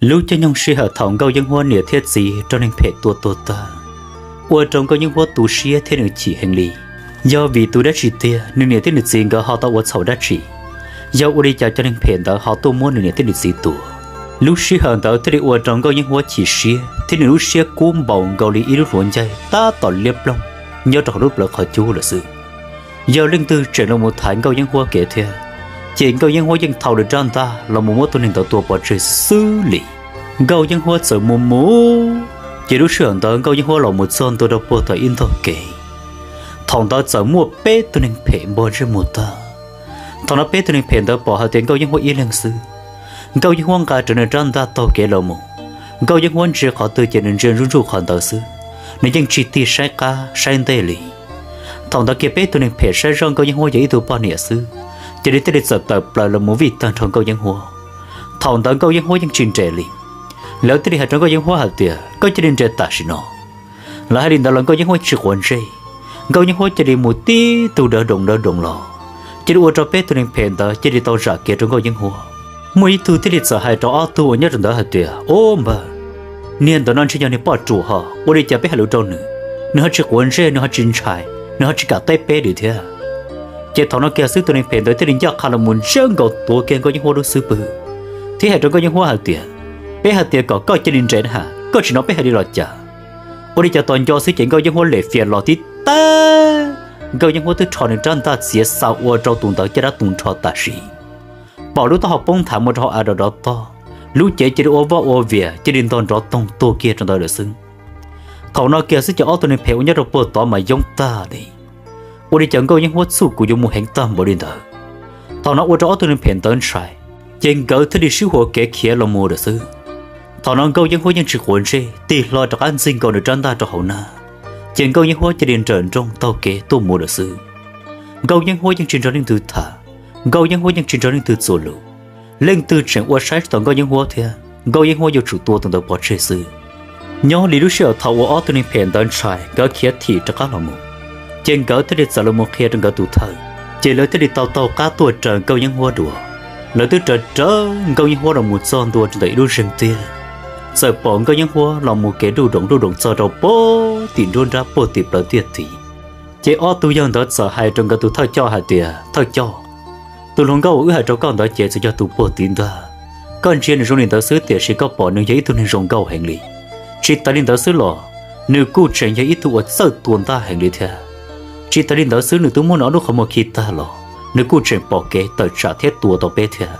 Lub caij nyoog sij hawm thaum Nkauj Yeeb Huab niam thiab txiv raug neeg phem tua tuag tag, ua rau Nkauj Yeeb Huab tu siab thiab nws chim heev li. Yog vim tus dab tsi tiag nws niam thiab nws txiv nkawd ho tau ua txhaum dab tsi? Yog ua li cas cov neeg phem ntawd ho tuaj muab nws niam thiab nws txiv tua? Lub sij hawm ntawd thiaj li ua rau Nkauj Yeeb Huab chim siab thiab nws lub siab kub npaum nkaus li ib lub hluav ncaig tab tom liab ploog nyob rau hauv lub plawv qhov cub lawm xwb. Yog leej twg tseem los mus thaiv Nkauj Yeeb Huab kev thiab, ces Nkauj Yeeb Huab yeej thau lawv rab ntaj los mus muab tus neeg ntawd tua pov tseg xwb li. Nkauj Yeeb Huab txawm mus mus, ces lub sij hawm ntawd Nkauj Yeeb Huab los mus txog ntua rau puag tom ib ntog kev. Thaum ntawd txawm muaj peb tug neeg phem npog ntsej muag tag. Thaum no peb tug neeg phem ntawd pom hais tias Nkauj Yeeb Huab ib leeg xwb, Nkauj Yeeb Huab nqa rawv nws rab ntaj taug kev los mus. Nkauj Yeeb Huab ntsia qhov twg ces nws ntsia ntsuj ntsuj qhov ntawd xwb, nws yeej tsis tig saib qab saib ntej li. Thaum ntawd kiag peb tug neeg phem saib zoj Nkauj Yeeb Huab yog ib tug poj niam xwb, cia li thiaj li txawm tawm plaws los mus vij tag nrho Nkauj Yeeb Huab. Thaum ntawd Nkauj Yeeb Huab yeej tsis nres li. Lawv thiaj li hais rau Nkauj Yeeb Huab hais tias, koj cia li nres tam sim no. Lawv hais li ntawd los Nkauj Yeeb Huab tsis quav ntsej. Nkauj Yeeb Huab cia li mus tib tug dawv doos dawv doos los, cia li ua rau peb tug neeg phem ntawd cia li tau zam kev rau Nkauj Yeeb Huab. Muaj ib tug thiaj li txawm hais rau ob tug uas nyob rau ntawd hais tias, ub npawg, niag ntawd no ntshe yog niag poj ruam ho, ua li cas peb hais lus rau nws, nws ho tsis quav ntsej, nws ho tsis ntshai, nws ho tsis kam teb peb li thiab. Ces thaum no kiag xwb tus neeg phem ntawd thiaj li ncaj qha los mus ntsiab nkaus tuav kiag Nkauj Yeeb Huab lub xub pwg, thiab hais rau Nkauj Yeeb Huab hais tias, peb hais tias kom koj cia li nres na has, koj tsis hnov peb hais li los cas? Ua li cas tos nco xwb ces Nkauj Yeeb Huab lem fias los tib tag, Nkauj Yeeb Huab twb rho nws rab ntaj txiav xa ua rau tus ntawd caj dab tu nrho tam sim. Pom lub taub hau poob nthav mus rau hauv av rov rov tog, lub cev cia li ua vaj ua vias cia li ntog nrov toog tuag kiag rau ntawd lawm xwb. Thaum no kiag xwb ces ob tug neeg phem uas nyob rau puag tod mas yoob tag li. Ua li cas Nkauj Yeeb Huab txuj kuv yuav mus heev tag npaum li ntawd? Thaum no ua rau ob tug neeg phem ntawd ntshai, ces nkawd thiaj li sib huas kev khiav los mus lawm xwb. Thaum no Nkauj Yeeb Huab yeej tsis quav ntsej, tig hlo rov qab ntxig nkaus nws rab ntaj rau hauv nag, ces Nkauj Yeeb Huab cia li nrawm nrooj taug kev tuaj mus lawm xwb. Nkauj Yeeb Huab yeej tsis nrog leej twg tham, Nkauj Yeeb Huab yeej tsis nrog leej twg txuas lus. Leej twg tseem ua saib tsis taus Nkauj Yeeb Huab thiab, Nkauj Yeeb Huab yuav tsum tua tus ntawd pov tseg xwb. Nyob li lub sij hawm thaum uas ob tug neeg phem ntawd ntshai, nkawd khiav thim rov qab los mus, ces nkawd thiaj li txawm los mus qhia rau nkawd tus thawj, ces lawv thiaj li tau taug qab tuaj raws Nkauj Yeeb Huab dua. Lawv twb raws raws Nkauj Yeeb Huab los mus txog ntua rau ntawm ib lub zeeg tiag, txawm pom Nkauj Yeeb Huab los mus kev duj doos duj doos txog rau puag tim nruab nrab puag tim plawv tiaj tid. Ces ob tug yawg ntawd txawm hais rau nkawd tus thawj coj hais tias, thawj coj, tus hluas nkauj uas wb hais rau koj ntawd ces txawm yog tus puag tid ntag. Koj ntsia nws zoo li ntawd xwb tiam sis koj pom nws yog ib tug neeg zoo nkauj heev li. Tsis tas li ntawd xwb los, nws kuj tseem yog ib tug uas txawj tua ntaj heev li thiab. Tsis tas li ntawd xwb nws twb muab nws ob lub qhov muag khi tag los, nws kuj tseem pom kev tawm tsam thiab tua tau peb thiab,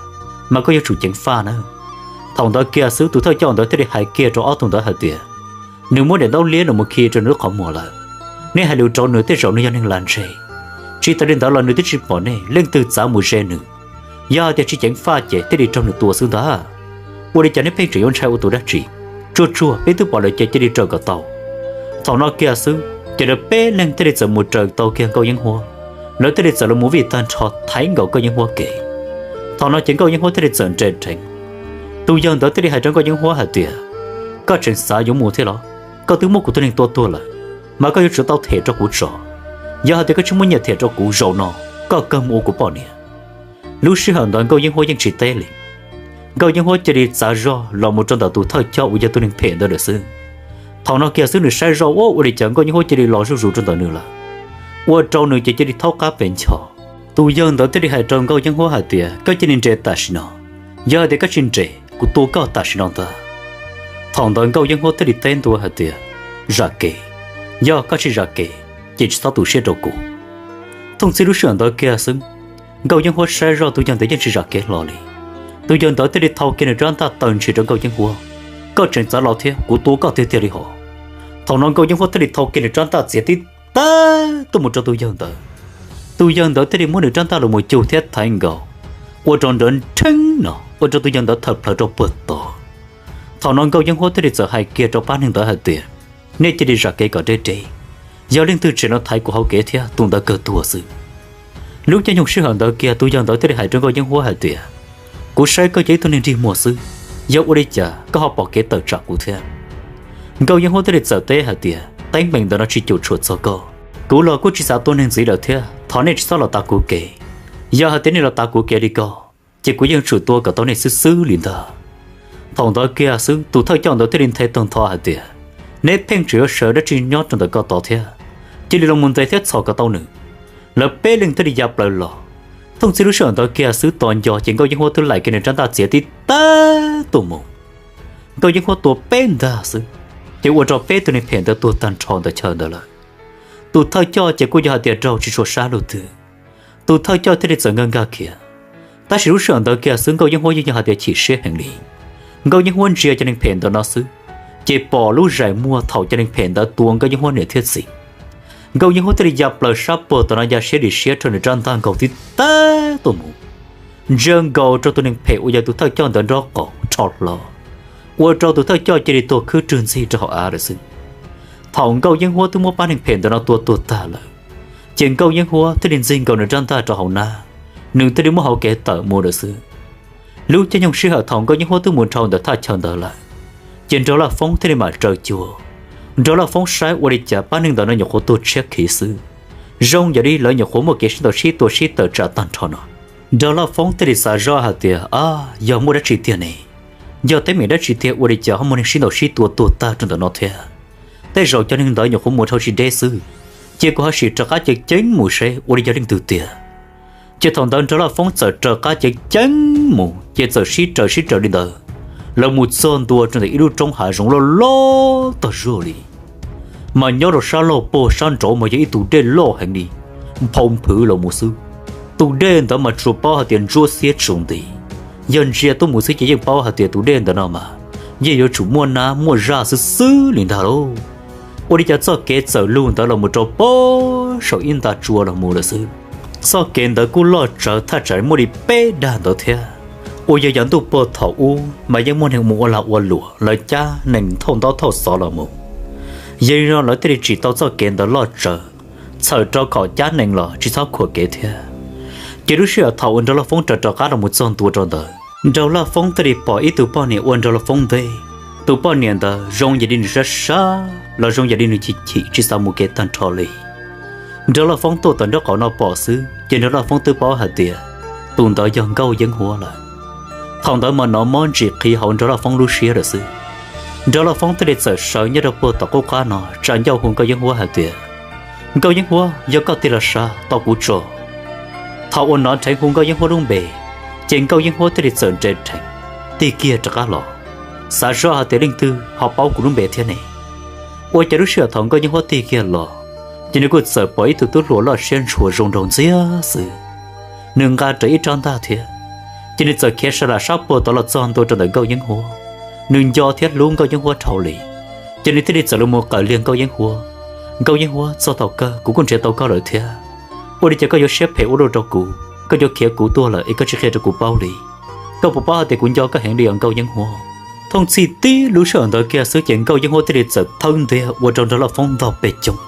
mas koj yuav tsum ceev faj nawb. Thaum ntawd kiag xwb tus thawj coj ntawd thiaj li hais kiag rau ob tug ntawd hais tias, nws muab daim ntaub liab los mus khi rau nws lub qhov muag lawm. Nej hais lus rau nws tej zaum nws yog neeg lag ntseg. Tsis tas li ntawd los nws twb tsis pom nej, leej twg txav mus ze nws, yog hais tias tsis ceev faj ces thiaj li raug nws tua xwb ntag. Ua li cas nej pheej tseem yuav ntshai ua tus dab tsi? Tsuag tsuag peb twb pom lawm ces cia li raws kom tau. Thaum no kiag xwb ces lawv peb leeg thiaj li txawm mus raws tau kiag Nkauj Yeeb Huab. Lawv thiaj li txawm los mus vij tag nrho thaiv nkaus Nkauj Yeeb Huab kev. Thaum no ces Nkauj Yeeb Huab thiaj li txawm nres dheev. Tus yawg ntawd thiaj li hais rau Nkauj Yeeb Huab hais tias, koj tseem xav yuav mus thiab los? Koj twb muab kuv tus neeg tua tuag lawm, mas koj yuav tsum tau them rau kuv tso. Yog hais tias koj tsis muaj nyiaj them rau kuv zaum no, koj kawg mus ua kuv poj niam. Lub sij hawm ntawd Nkauj Yeeb Huab yeej tsis teb li. Nkauj Yeeb Huab cia li txav zog los mus rau ntawm tus thawj coj uas yog tus neeg phem ntawd lawm xwb. Thaum no kiag xwb nws saib zoj ua ua li cas Nkauj Yeeb Huab cia li los zuj zus rau ntawm nws lawm, ua rau nws ces cia li thaub qab pes nchos. Tus yawg ntawd thiaj li hais rau Nkauj Yeeb Huab hais tias, koj cia li nres tam sim no. Yog hais tias koj tsis nres, kuv tua koj tam sim no ntag. Thaum ntawd Nkauj Yeeb Huab thiaj li teb ntua hais tias, zam kev. Yog koj tsis zam kev, ces tsis txhob tu siab rau kuv. Thooj txij lub sij hawm ntawd kiag xwb, Nkauj Yeeb Huab saib zoj tus yawg ntawd yeej tsis zam kev hlo li. Tus yawg ntawd thiaj li thau kiag nws rab ntaj taw ntshis rau Nkauj Yeeb Huab, koj tseem txav los thiab, kuv tua koj tiag tiag li hos. Thaum no Nkauj Yeeb Huab thiaj li thau kiag nws rab ntaj txiav tib tag tuaj mus rau tus yawg ntawd. Tus yawg ntawd thiaj li muab nws rab ntaj los mus cug thiab thaiv nkaus, ua rau nrawv nrheeb no ua rau tus yawg ntawd thawm plhawv rau puag tod. Thaum no Nkauj Yeeb Huab thiaj li txawm hais kiag rau pab neeg ntawd hais tias, nej cia li zam kev kom deb deb, yog leej twg tseem los thaiv kuv hauv kev thiab tus ntawd kawg tuag xwb. Lub caij nyoog sij hawm ntawd kiag tus yawg ntawd thiaj li hais rau Nkauj Yeeb Huab hais tias, kuv saib koj yog ib tug neeg nrig muag xwb, yog ua li cas koj ho pom kev tawm tsam kuv thiab? Nkauj Yeeb Huab thiaj li txawm teb hais tias, teeb meem ntawm no tsis cuam tshuam txog koj. Kuv los kuj tsis xav tua neeg ntxiv lawm thiab, thov nej tsis txhob los tav kuv kev. Yog hais tias nej los tav kuv kev li ko, ces kuv yeej tsum tua kom tau nej xwb xwb li ntag. Thaum ntawd kiag xwb tus thawj coj ntawd thiaj li nthe tag nrho hais tias, neb pheej tseem yuav sawv dab tsi nyob rau ntawm ko tod thiab? Cia li los mus ntes thiab txhom kom tau nws. Lawv peb leeg thiaj li ya plaws los. Thooj txij lub sij hawm ntawd kiag xwb tos nco ces Nkauj Yeeb Huab twb laim kiag nws rab ntaj txiav tib tag tuaj mus. Nkauj Yeeb Huab tua peb ntag xwb, ces ua rau peb tug neeg phem ntawd tuag tag nrho ntawm chaw ntawd lawm. Tus thawj coj ces kuj yog hais tias raug tsis tshua sab lub twg, tus thawj coj thiaj li txawm nkag nkag khiav. Tab sis lub sij hawm ntawd kiag xwb Nkauj Yeeb Huab yeej yog hais tias chim siab heev li. Nkauj Yeeb Huab ntsia cov neeg phem ntawd no xwb, ces pom lub zais muag thaum cov neeg phem ntawd tua Nkauj Yeeb Huab niam thiab txiv. Nkauj Yeeb Huab thiaj li ya plaws sab puag tom no ya siab dim siab rau nws rab ntaj nkaug tib tag tuaj mus, ntsia nkaus rau tus neeg phem uas yog tus thawj coj ntawd nraub qaum rho hlo, ua rau tus thawj coj cia li tuag khwb rwg ntxig rau hauv av lawm xwb. Thaum Nkauj Yeeb Huab twb muab pab neeg phem ntawd no tua tuag tag lawm, ces Nkauj Yeeb Huab thiaj li ntxig nkaus nws rab ntaj rau hauv nab, nws thiaj li muab hauv kev tawm mus lawm xwb. Lub caij nyoog sij hawm thaum Nkauj Yeeb Huab twb mus dhau ntawm thaj chaw ntawd lawm, ces Nraug Laj Foob thiaj li mam raws cuag. Nraug Laj Foob saib ua li cas pab neeg ntawd no nyuam qhuav tuag tshiab khiv xwb, zoo yam li lawv nyuam qhuav muaj kev sib ntaus sib tua sib tawm tsam tag nrho no. Nraug Laj Foob thiaj li xav zoj hais tias, a, yog muaj dab tsi tiag ne? Yog teeb meem dab tsi tiag ua li cas ho muaj neeg sib ntaus sib tua tuag tag rau ntawm no thiab? Tej zaum cov neeg ntawd nyuam qhuav mus dhau tsis deb xwb, ces kuv ho sim raws qab ceev ceev mus seb ua li yog leej twg tiag. Ces thaum ntawd Nraug Laj Foob txawm raws qab ceev ceev mus ces txawm sib raws sib raws li ntawd, lawv mus txog ntua rau ntawm ib lub roob hav zoov loj loj tag zog li. Mas nyob rau sab laug puag sab nraud mas yog ib tug dej loj heev li, nphau nphwv los mus xwb. Tus dej ntawd mas tsuas paub hais tias ntsuab xiab tsaus nti, yog ntsia tuaj mus xwb ces yeej paub hais tias tus dej ntawd no mas yeej yuav tsum muaj nab muaj zaj xwb xwb li ntag lauj. Ua li cas txoj kev txawm lug ntawd los mus rau puag saum ib nta tsua los mus lawm xwb. Txoj kev ntawd kuj loj tsawv thaj tsam muaj li peb dag ntawd thiab. Uas yog yav ntuj puag thaum ub mas yeej muaj neeg mus ua lag ua luam lawv cab nees thauj ntaub thauj xov los mus, yog li no lawv thiaj li tsim tau txoj kev ntawd loj tsawv, txhawm rau kom cab nees los tsis txhob khuam kev thiab. Ces lub sij hawm thaum uas Nraug Laj Foob raws rov qab los mus txog ntua rau ntawd, Nraug Laj Foob thiaj li pom ib tug poj niam ua Nraug Laj Foob ntej. Tus poj niam ntawd zoo yam li nws sab sab los zoo yam li nws chim chim tsis xav mus kev tag nrho li. Nraug Laj Foob tuaj tawm nraub qaum no pom xwb ces Nraug Laj Foob twb paub hais tias tus ntawd yog Nkauj Yeeb Huab lawm. Thaum ntawd mas hnov mob ntsim qhiv hauv Nraug Laj Foob lub siab lawm xwb. Nraug Laj Foob thiaj li txawm sawv nyob rau puag tom qub qab no tsa ncauj hu Nkauj Yeeb Huab hais tias, Nkauj Yeeb Huab, yog koj tiag los sav, tau kuv tso. Thaum uas hnov dheev hu Nkauj Yeeb Huab lub npe, ces Nkauj Yeeb Huab thiaj li txawm nres dheev, tig kiag rov qab los, xav zoj hais tias leej twg ho paub kuv lub npe thiab ne. Ua cas lub sij hawm thaum Nkauj Yeeb Huab tig kiag los, ces nws kuj txawm pom ib tug tub hluas loj siab ntshua zoo nraug ntxiag xwb. Nws nqa rawv ib rab ntaj thiab, ces nws txawm khiav sa lam sab puag tod los txog ntua rau ntawm Nkauj Yeeb Huab. Nws nco thiab hlub Nkauj Yeeb Huab dhau li, ces nws thiaj li txawm los mus qawm liag Nkauj Yeeb Huab. Nkauj Yeeb Huab, txog thaum kawg kuv kuj nrhiav tau koj lawm thiab. Ua li cas koj yuav siab phem ua luaj rau kuv, koj yuav khiav kuv tuaj lawm es koj tsis qhia rau kuv paub li? Koj puas paub hais tias kuv nco koj heev li os Nkauj Yeeb Huab? Thooj txij tib lub sij hawm ntawd kiag xwb ces Nkauj Yeeb Huab thiaj li txawm thawb ntiag ua rau Nraug Laj Foob ntog pes coog.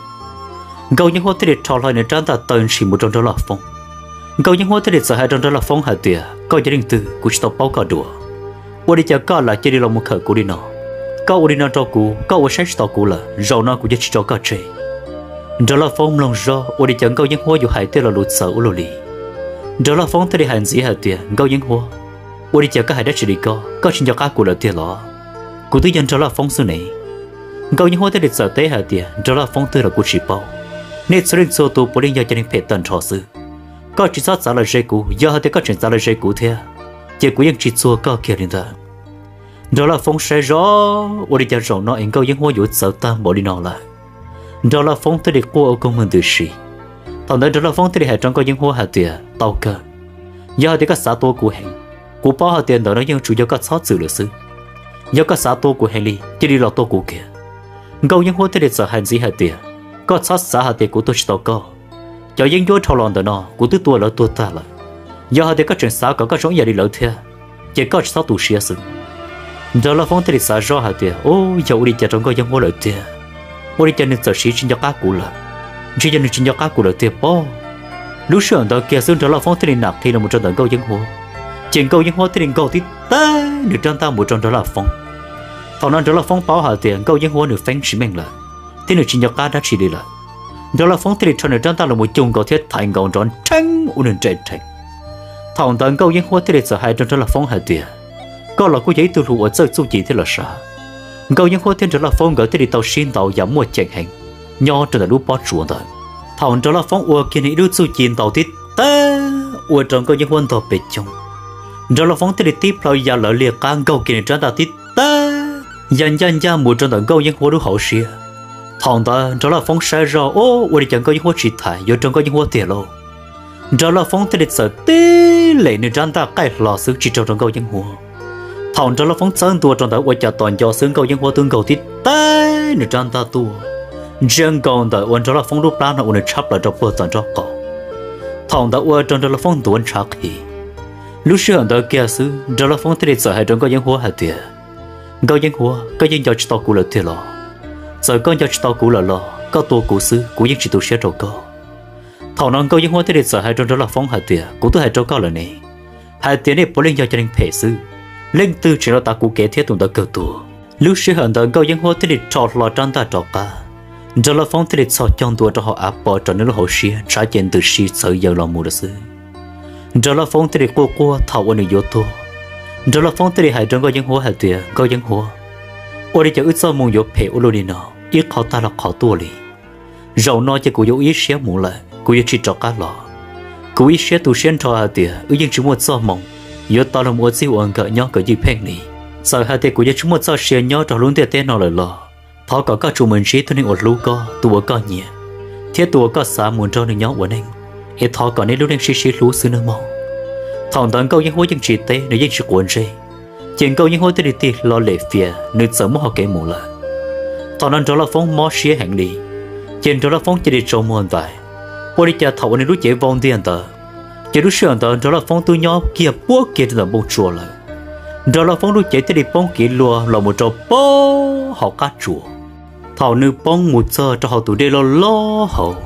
Nkauj Yeeb Huab thiaj li rho hlo nws rab ntaj taw ntshis mus rau Nraug Laj Foob. Nkauj Yeeb Huab thiaj li txawm hais rau Nraug Laj Foob hais tias, koj yog leej twg kuv tsis tau paub koj dua. Ua li cas koj lam cia li los mus khawm kuv li no? Koj ua li no rau kuv, koj ua saib tsis taus kuv lawm, zaum no kuv yuav tsis tso koj tseg. Nraug Laj Foob mloog zog ua li cas Nkauj Yeeb Huab yuav hais tej lo lus txawv ua luaj li. Nraug Laj Foob thiaj li hais ntxiv hais tias, Nkauj Yeeb Huab, ua li cas koj hais dab tsi li ko, koj tsis nco qab kuv lawm tiag los? Kuv twb yog Nraug Laj Foob xwb ne. Nkauj Yeeb Huab thiaj li txawm teb hais tias, Nraug Laj Foob twg los kuv tsis paub. Nej txhua leej txhua tus puav leej yog cov neeg phem tag nrho xwb. Koj tsis txhob txav los ze kuv, yog hais tias koj tseem txav los ze kuv thiab, ces kuv yeej tsis txuag koj kiag li ntawd. Nraug Laj Foob saib zog ua li cas zaum no es Nkauj Yeeb Huab yuav txawv tag npaum li no lawm. Nraug Laj Foob thiaj li quaj ua kua muag ntws si. Thaum ntawd Nraug Laj Foob thiaj li hais rau Nkauj Yeeb Huab hais tias, tau kawg, yog hais tias koj xav tua kuv heev, kuv paub hais tias ntawm no yeej tsuas yog koj txhob txwm lawm xwb. Yog koj xav tua kuv heev li cia li los tua kuv kiag. Nkauj Yeeb Huab thiaj li txawm hais ntxiv hais tias, koj txhob xav hais tias kuv tua tsis tau koj. Cov yeeb ncuab dhau los ntawm no kuv twb tua lawv tuag tag lawm. Yog hais tias koj tseem xav kom koj zoo ib yam li lawv thiab, ces koj tsis txhob tu siab xwb. Nraug Laj Foob thiaj li xav zoj hais tias, ub, yog ua li cas rau Nkauj Yeeb Huab lawm tiag? Ua li cas nws txawm siv tsis nco qab kuv lawm? Ntshe yog nws tsis nco qab kuv lawm tiag pob. Lub sij hawm ntawd kiag xwb Nraug Laj Foob thiaj li nam qhi los mus rau ntawm Nkauj Yeeb Huab, ces Nkauj Yeeb Huab thiaj li nkaug tib teg nws rab ntaj mus rau Nraug Laj Foob. Thaum no Nraug Laj Foob paub hais tias Nkauj Yeeb Huab nws feeb tsis meej lawm, thiab nws tsis nco qab dab tsi li lawm. Nraug Laj Foob thiaj li rho nws rab ntaj los mus cug nkaus thiab thaiv nkaus nrov nrheeb ua nws nres dheev. Thaum ntawd Nkauj Yeeb Huab thiaj li txawm hais rau Nraug Laj Foob hais tias, Koj los kuj yog ib tug hluas uas txawj txuj ci thiab los sav. Nkauj Yeeb Huab thiab Nraug Laj Foob nkawd thiaj li tau sib ntaus yam muaj ceem heev nyob rau ntawm lub pob tsuas ntawd. Thaum Nraug Laj Foob ua kiag nws ib lub txuj ci ntaus tib tag ua rau Nkauj Yeeb Huab ntog pes coog, Nraug Laj Foob thiaj li tib plhaw ya lawv li qab nkaug kiag nws rab ntaj tib tag ya ncaj ncaj mus rau ntawm Nkauj Yeeb Huab lub hauv siab. Thaum ntawd Nraug Laj Foob saib zoj, ua li cas Nkauj Yeeb Huab tsis tham, yuav raug Nkauj Yeeb Huab tiag lauj. Nraug Laj Foob thiaj li txawm tib lem nws rab ntaj qaij hlo xwb tsis raug rau Nkauj Yeeb Huab. Thaum Nraug Laj Foob txawb ntua rau ntawd ua cas tos nco xwb Nkauj Yeeb Huab twb nkaug tib tag nws rab ntaj tuaj, ntsia nkaus ntawm uas Nraug Laj Foob lub plab no ua nws tshab plaws rau puag tom nraub qaum. Thaum ntawd ua rau Nraug Laj Foob ntuav ntshav qhi. Lub sij hawm ntawd kiag xwb Nraug Laj Foob thiaj li txawm hais rau Nkauj Yeeb Huab hais tias, Nkauj Yeeb Huab, koj yeej nco tsis tau kuv lawm tiag los? Txawm koj nco tsis tau kuv lawm los koj tua kuv xwb, kuv yeej tsis tu siab rau koj. Thaum no Nkauj Yeeb Huab thiaj li txawm hais rau Nraug Laj Foob hais tias, Kuv twb hais rau koj lawm ne, hais tias nej puav leej yog cov neeg phem xwb, leej twg tseem los tav kuv kev thiab tus ntawd kawg tuag. Lub sij hawm ntawd Nkauj Yeeb Huab thiaj li rho hlo rab ntaj rov qab, Nraug Laj Foob thiaj li txhos caug ntua rau hauv av pov rau nws lub hauv siab, ntshav ces ntws si txhawv yaws los mus lawm xwb. Nraug Laj Foob thiaj li quaj quaj thaum uas nws yuav tuag. Nraug Laj Foob thiaj li hais rau Nkauj Yeeb Huab hais tias, Nkauj Yeeb Huab, ua li cas wb txoj hmoo yuav phem ua luaj li no? Ib qho tag los qhov tuaj li. Zaum no ces kuv yuav ua ib siab mus lawm, kuv yuav tsis rov qab los. Kuv ib siab tu siab nrho hais tias wb yeej tsis muaj txoj hmoo yuav tau los ua txij ua nkawm nyob kawm ywj pheej li. Txawm hais tias kuv yuav tsis muaj txoj sia nyob rau hauv lub ntiaj teb no lawm los thov kom koj tsuas mus ntsib tus neeg uas hlub koj, tus uas koj nyiam, thiab tus uas koj xav mus nrog nws nyob ua neej, es thov kom nej lub neej sib sib hlub xwb nawb mog. Thaum ntawd Nkauj Yeeb Huab yeej tsis teb, nws yeej tsis quav ntsej, ces Nkauj Yeeb Huab thiaj li tig hlo lem fias, nws txawm muab hau kev mus lawm. Thaum no Nraug Laj Foob mob siab heev li, ces Nraug Laj Foob cia li tsaus muag ntais. Ua li cas thaum uas nws lub cev vau ntiag ntawd, ces lub sij hawm ntawd Nraug Laj Foob twb nyob kiag puab kiag rau ntawm npoo tsua lawm. Nraug Laj Foob lub cev thiaj li poob kiv lua los mus rau puag hauv qab tsuas. Thaum nws poob mus txog rau hauv tus dej loj loj hauv,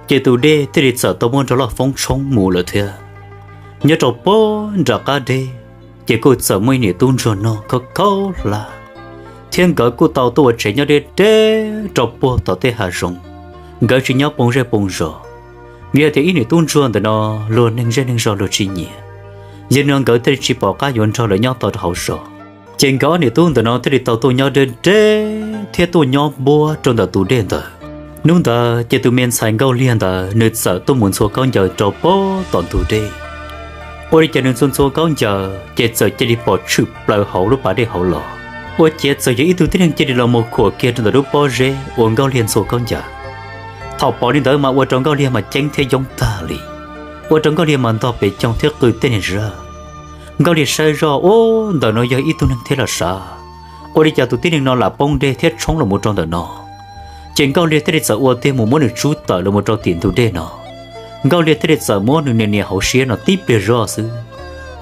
ces tus dej thiaj li txawm tau muab Nraug Laj Foob tshoob mus lawm thiab. Nyob rau puag nram qab dej, ces kuj txawm muaj ib niam tub ntsuag no khaub khaub hlab, thiab nkawd kuj tau tuaj ua tsev nyob deb deb rau puag tom tej hav zoov. Nkawd tsis nyob poo zej poo zos, vim hais tias ib niam tub ntsuag ntawm no luag neeg zej neeg zos luag tsis nyiam. Yog li no nkawd thiaj li tsis pom qab yuav nrog lawv nyob tau rau hauv zos. Ces nkawd ob niam tub ntawm no thiaj li tau tuaj nyob deb deb thiab tuaj nyob npuab rau ntawm tus dej ntawd. Hnub ntawd ces tus me ntxhais Nkauj Liag ntawd nws txawm tuaj mus ntxhua khaub ncaws rau puag tom ntug dej. Ua li cas nws ntxhua ntxhua khaub ncaws ces txawm cia li pom tshwm plaws hauv lub pas dej hauv los. Ua ciav txawm yog ib tug tib neeg cia li los mus khuam kiag rau ntawm lub pob zeb uas Nkauj Liag ntxhua khaub ncaws. Thaum pom li ntawd mas ua rau Nkauj Liag mas ceeb thiab yoob tag li, ua rau Nkauj Liag mas ntog pes coog thiab qw tej niag zaj. Nkauj Liag saib zoj, ub, ntawm no yog ib tug neeg thiab los sav, ua li cas tus tib neeg no lam poob dej thiab tshoob los mus rau ntawm no? Ces Nkauj Liag thiaj li txawm ua tiag mus muab nws tsub tawm los mus rau tim ntug dej no. Nkauj Liag thiaj li txawm muab nws niam niam hauv siab no tib pliag zoj xwb,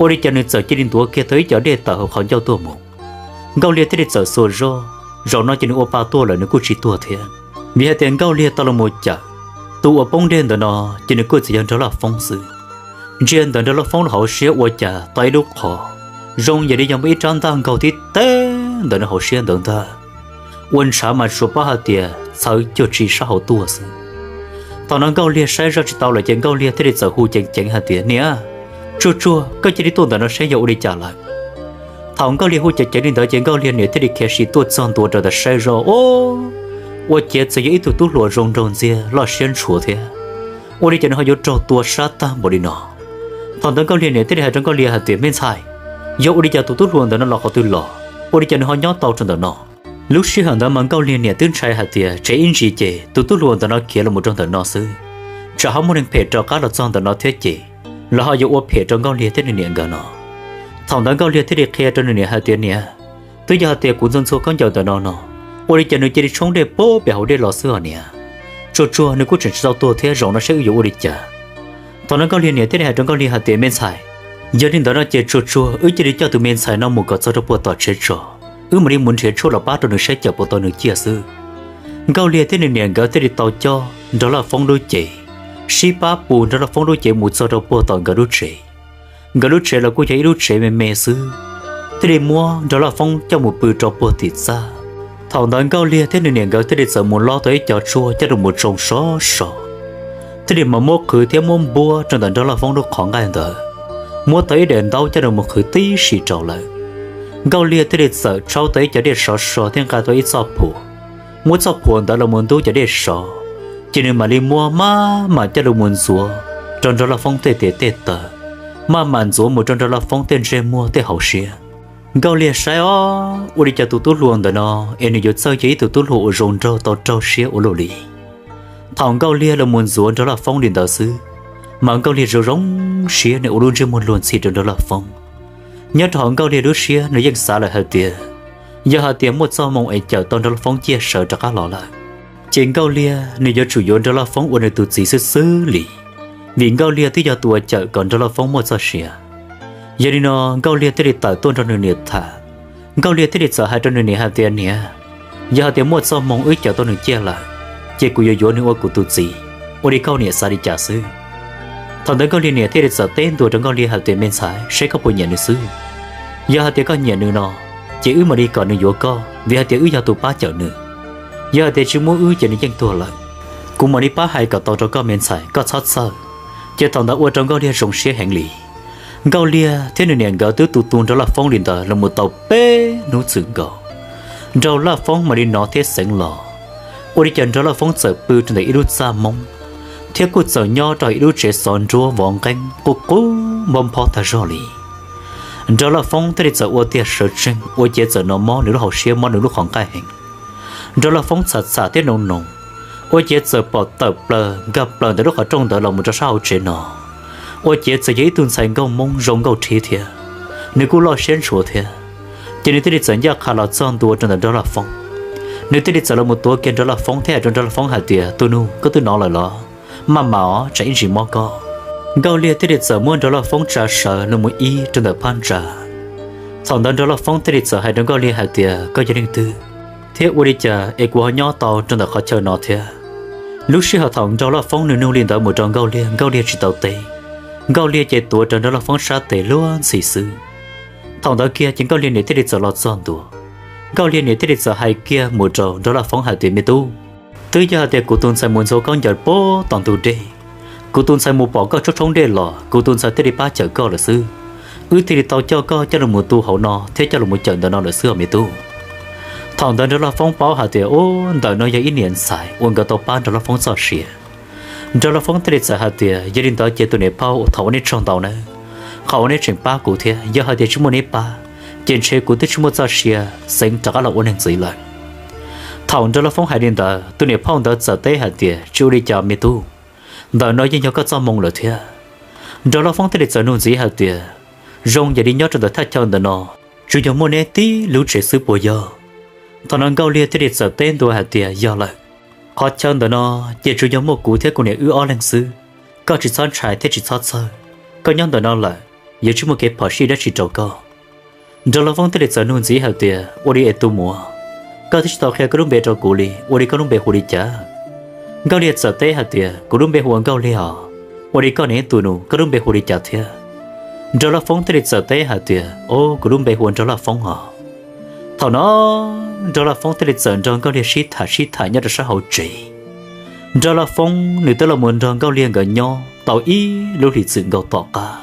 ua li cas nws txawm cia li ntuav kiag tau ib co dej tawm hauv qhov ncauj tuaj mus. Nkauj Liag thiaj li txawm xuas zoj, zaum no ces nws ua pa tuaj lawm nws kuj tsis tuag thiab, vim hais tias Nkauj Liag tau los mus cawm tus uas poob dej ntawm no, ces nws kuj txawm yog Nraug Laj Foob xwb. Ntsia ntawm Nraug Laj Foob lub hauv siab ua cas tau ib lub qhov zoo yam li yog muaj ib rab ntaj nkaug tib teg ntawm nws hauv siab ntawd ntag. Ua ntshav mas tsuas paub hais tias txhawv cuag tsi sab hauv tuaj xwb. Thaum no Nkauj Liag saib zoj tsis tau lawm ces Nkauj Liag thiaj li txawm hu ceev ceev hais tias, Niam, tsuag tsuag, koj cia li tuaj ntawm no saib yog ua li cas lawm. Thaum Nkauj Liag hu ceev ceev li ntawd ces Nkauj Liag niam thiaj li khiav sim tuaj txog ntua rau ntawm saib zoj, ua ciav txawm yog ib tug tub hluas zoo nraug ntxiag loj siab ntshua thiab, ua li cas nws ho yuav raug tua sab tag npaum li no? Thaum ntawd Nkauj Liag niam thiaj li hais rau Nkauj Liag hais tias, Me ntxhais, yog ua li cas tus tub hluas ntawm no los qhov twg los? Ua li cas nws ho nyob tau rau ntawm no? Lub sij hawm ntawd mas Nkauj Liag niam twb ntshai hais tias tsam ib ntsis ces tus tub hluas ntawm no khiav los mus rau ntawm no xwb, tsam ho muaj neeg phem rov qab los txog ntawm no thiab ces lawv ho yuav ua phem rau Nkauj Liag thiab nws niam nkawd no. Thaum ntawd Nkauj Liag thiaj li qhia rau nws niam hais tias, Niam, twb yog hais tias kuv ntxhua ntxhua khaub ncaws ntawm no no, ua li cas nws cia li tshoob dej puag pem hauv dej los xwb os niam? Tsuag tsuag, nws kuj tseem tsis tau tuag thiab, zaum no saib wb yuav ua li cas. Thaum no Nkauj Liag niam thiaj li hais rau Nkauj Liag hais tias, Me ntxhais, yog li ntawd no ces tsuag tsuag, wb cia li coj tus me ntxhais no mus kom txog rau puag tom tsev tso, wb mam li mus nrhiav tshuaj los pab rau nws saib cawm puas tau nws ciaj xwb. Nkauj Liag thiab nws niam nkawd thiaj li tau coj Nraug Laj Foob lub cev, sib pab pus Nraug Laj Foob lub cev mus txog rau puag tom nkawd lub tsev. Nkawd lub tsev los kuj yog ib lub tsev me me xwb, thiaj li muab Nraug Laj Foob coj mus pw rau puag tim txaj. Thaum ntawd Nkauj Liag thiab nws niam nkawd thiaj li txawm mus lob tau ib co tshuaj coj rau mus tsoo sov so, thiaj li mam muab qhwv thiab muab npuab rau ntawm Nraug Laj Foob lub qhov nqaij ntawd, muab tau ib daim ntaub coj rau mus qhwv tib si rau lawm. Nkauj Liag thiaj li txawm rhaub tau ib co dej sov so thiab nqa tau ib txoj phuam, muab txoj phuam ntawd los mus ntub cov dej sov, ces nws mam li muab maj mam coj los mus ntxuav rau Nraug Laj Foob tej tes tej taw, maj mam ntxuav mus rau Nraug Laj Foob tej ntsej muag tej hauv siab. Nkauj Liag saib ob, ua li cas tus tub hluas ntawm no es nws yuav txawj yog ib tug tub hluas uas zoo nraug tau raug siab ua luaj li. Thaum Nkauj Liag los mus ntxuav Nraug Laj Foob li ntawd xwb, mas Nkauj Liag zoo zoo siab, nws ua lub ntsej muag luag ntxhi rau Nraug Laj Foob. Nyob rau hauv Nkauj Liag lub siab nws yeej xav lawm hais tias, yog hais tias muaj txoj hmoo es cawm tau Nraug Laj Foob ciaj sawv rov qab los lawm, ces Nkauj Liag nws yuav tsum yuav Nraug Laj Foob ua nws tus txiv xwb xwb li, vim Nkauj Liag twb yog tus uas cawm kom Nraug Laj Foob muaj txoj sia. Yog li no Nkauj Liag thiaj li tawm tuaj nrog nws niam tham. Nkauj Liag thiaj li txawm hais rau nws niam hais tias, niam, yog hais tias muaj txoj hmoo wb cawm tau nws ciaj lawm, ces kuv yuav yuav nws ua kuv tus txiv, ua li koj niam xav li cas xwb. Thaum ntawd Nkauj Liag niam thiaj li txawm teb ntua rau Nkauj Liag hais tias, me ntxhais, saib koj puas nyiam nws xwb. Yog hais tias koj nyiam nws no, ces wb mam li kom nws yuav koj, vim hais tias wb yog tus pab cawm nws. Yog hais tias tsis muab wb ces nws yeej tuag lawm. Kuv mam li pab hais kom tau rau koj me ntxhais, koj txhob txhawj. Ces thaum ntawd ua rau Nkauj Liag zoo siab heev li. Nkauj Liag thiab nws niam nkawd twb tu tu Nraug Laj Foob li ntawd los mus tau peb hnub txwm nkaus, Nraug Laj Foob mam li hnov thiab xeev los, ua li cas Nraug Laj Foob txawm pw rau ntawm ib lub txaj hmoob, thiab kuj txawm nyob rau ib lub tsev xov nruab vov nqeeb qub qub nphob nphob tag zog li. Nraug Laj Foob thiaj li txawm ua tiag sawv tsees, ua ciav txawm hnov mob nws lub hauv siab, mob nws lub qhov nqaij heev. Nraug Laj Foob txham txham thiab noo noo, ua ciav txawm pom tawm plaws nkag plaws ntawm lub qhov rooj ntawd los mus rau sab hauv tsev no, ua ciav txawm yog ib tug ntxhais nkauj Hmoob zoo nkauj rhiab thiab, nws kuj loj siab ntshua thiab. Ces nws thiaj li txawm ncaj qha los txog ntua rau ntawm Nraug Laj Foob. Nws thiaj li txawm los mus tuav kiag Nraug Laj Foob thiab hais rau Nraug Laj Foob hais tias, tus nus, koj twb hnov lawm los? Maj mam os, tsam ib ntsis mob koj. Nkauj Liag thiaj li txawm muab Nraug Laj Foob tsa sawv los mus ib rau ntawm phab ntsa. Thaum ntawd Nraug Laj Foob thiaj li txawm hais rau Nkauj Liag hais tias, koj yog leej twg, thiab ua li cas es kuv ho nyob tau rau ntawm qhov chaw no thiab? Lub sij hawm thaum Nraug Laj Foob nws nug li ntawd mus rau Nkauj Liag, Nkauj Liag tsis tau teb. Nkauj Liag ces tuav rawv Nraug Laj Foob sab tes luag ntxhi xwb. Thaum ntawd kiag ces Nkauj Liag niam thiaj li txawm los txog ntua. Nkauj Liag niam thiaj li txawm hais kiag mus rau Nraug Laj Foob hais tias, me tub, twb yog hais tias kuv tus ntxhais mus ntxuav khaub ncaws puag tom ntug dej, kuv tus ntxhais mus pom koj tshoob tshoob dej los, kuv tus ntxhais thiaj li pab cawm koj lawm xwb. Wb thiaj li tau coj koj coj los mus tu hauv no thiab coj los mus cawm ntawm no lawm xwb os me tub. Thaum ntawd Nraug Laj Foob paub hais tias, ub, ntawm no yog ib niam ntxhais uas nkawd tau pab Nraug Laj Foob txoj sia. Nraug Laj Foob thiaj li txawm hais tias, yog li ntawd ces tus niam phauj, thov ua nej tsaug ntau nawb, qhov uas nej tseem pab kuv thiab, yog hais tias tsis muaj neb pab, ces ntshe kuv twb tsis muaj txoj sia xeev rov qab los ua neeg ntxiv lawm. Thaum Nraug Laj Foob hais li ntawd, tus niam phauj ntawd txawm teb hais tias, tsis ua li cas me tub, ntawm no yeej yog koj txoj hmoo lawm thiab. Nraug Laj Foob thiaj li txawm nug ntxiv hais tias, zoo yam li nyob rau ntawm thaj chaw ntawm no tsuas yog muaj neb tib lub tsev xwb puas yog? Thaum no Nkauj Liag thiaj li txawm teb ntua hais tias, yog lawm, qhov chaw ntawm no ces tsuas yog muaj kuv thiab kuv niam wb ob leeg xwb. Koj tsis txhob ntshai thiab tsis txhob txhawj, koj nyob ntawm no lawm, yuav tsis muaj kev phom sij dab tsi rau koj. Nraug Laj Foob thiaj li txawm nug ntxiv hais tias, ua li es tus muam, koj twb tsis tau qhia koj lub npe rau kuv li, ua li koj lub npe hu li cas? Nkauj Liag txawm teb hais tias, kuv lub npe hu ua Nkauj Liag os. Ua li koj ne tus nus, koj lub npe hu li cas thiab? Nraug Laj Foob thiaj li txawm teb hais tias, o, kuv lub npe hu ua Nraug Laj Foob os. Thaum no Nraug Laj Foob thiaj li txawm nrog Nkauj Liag sib tham sib tham nyob rau sab hauv tsev. Nraug Laj Foob nws twb los mus nrog Nkauj Liag nkawd nyob tau ib lub hlis txwm nkaus tom qab,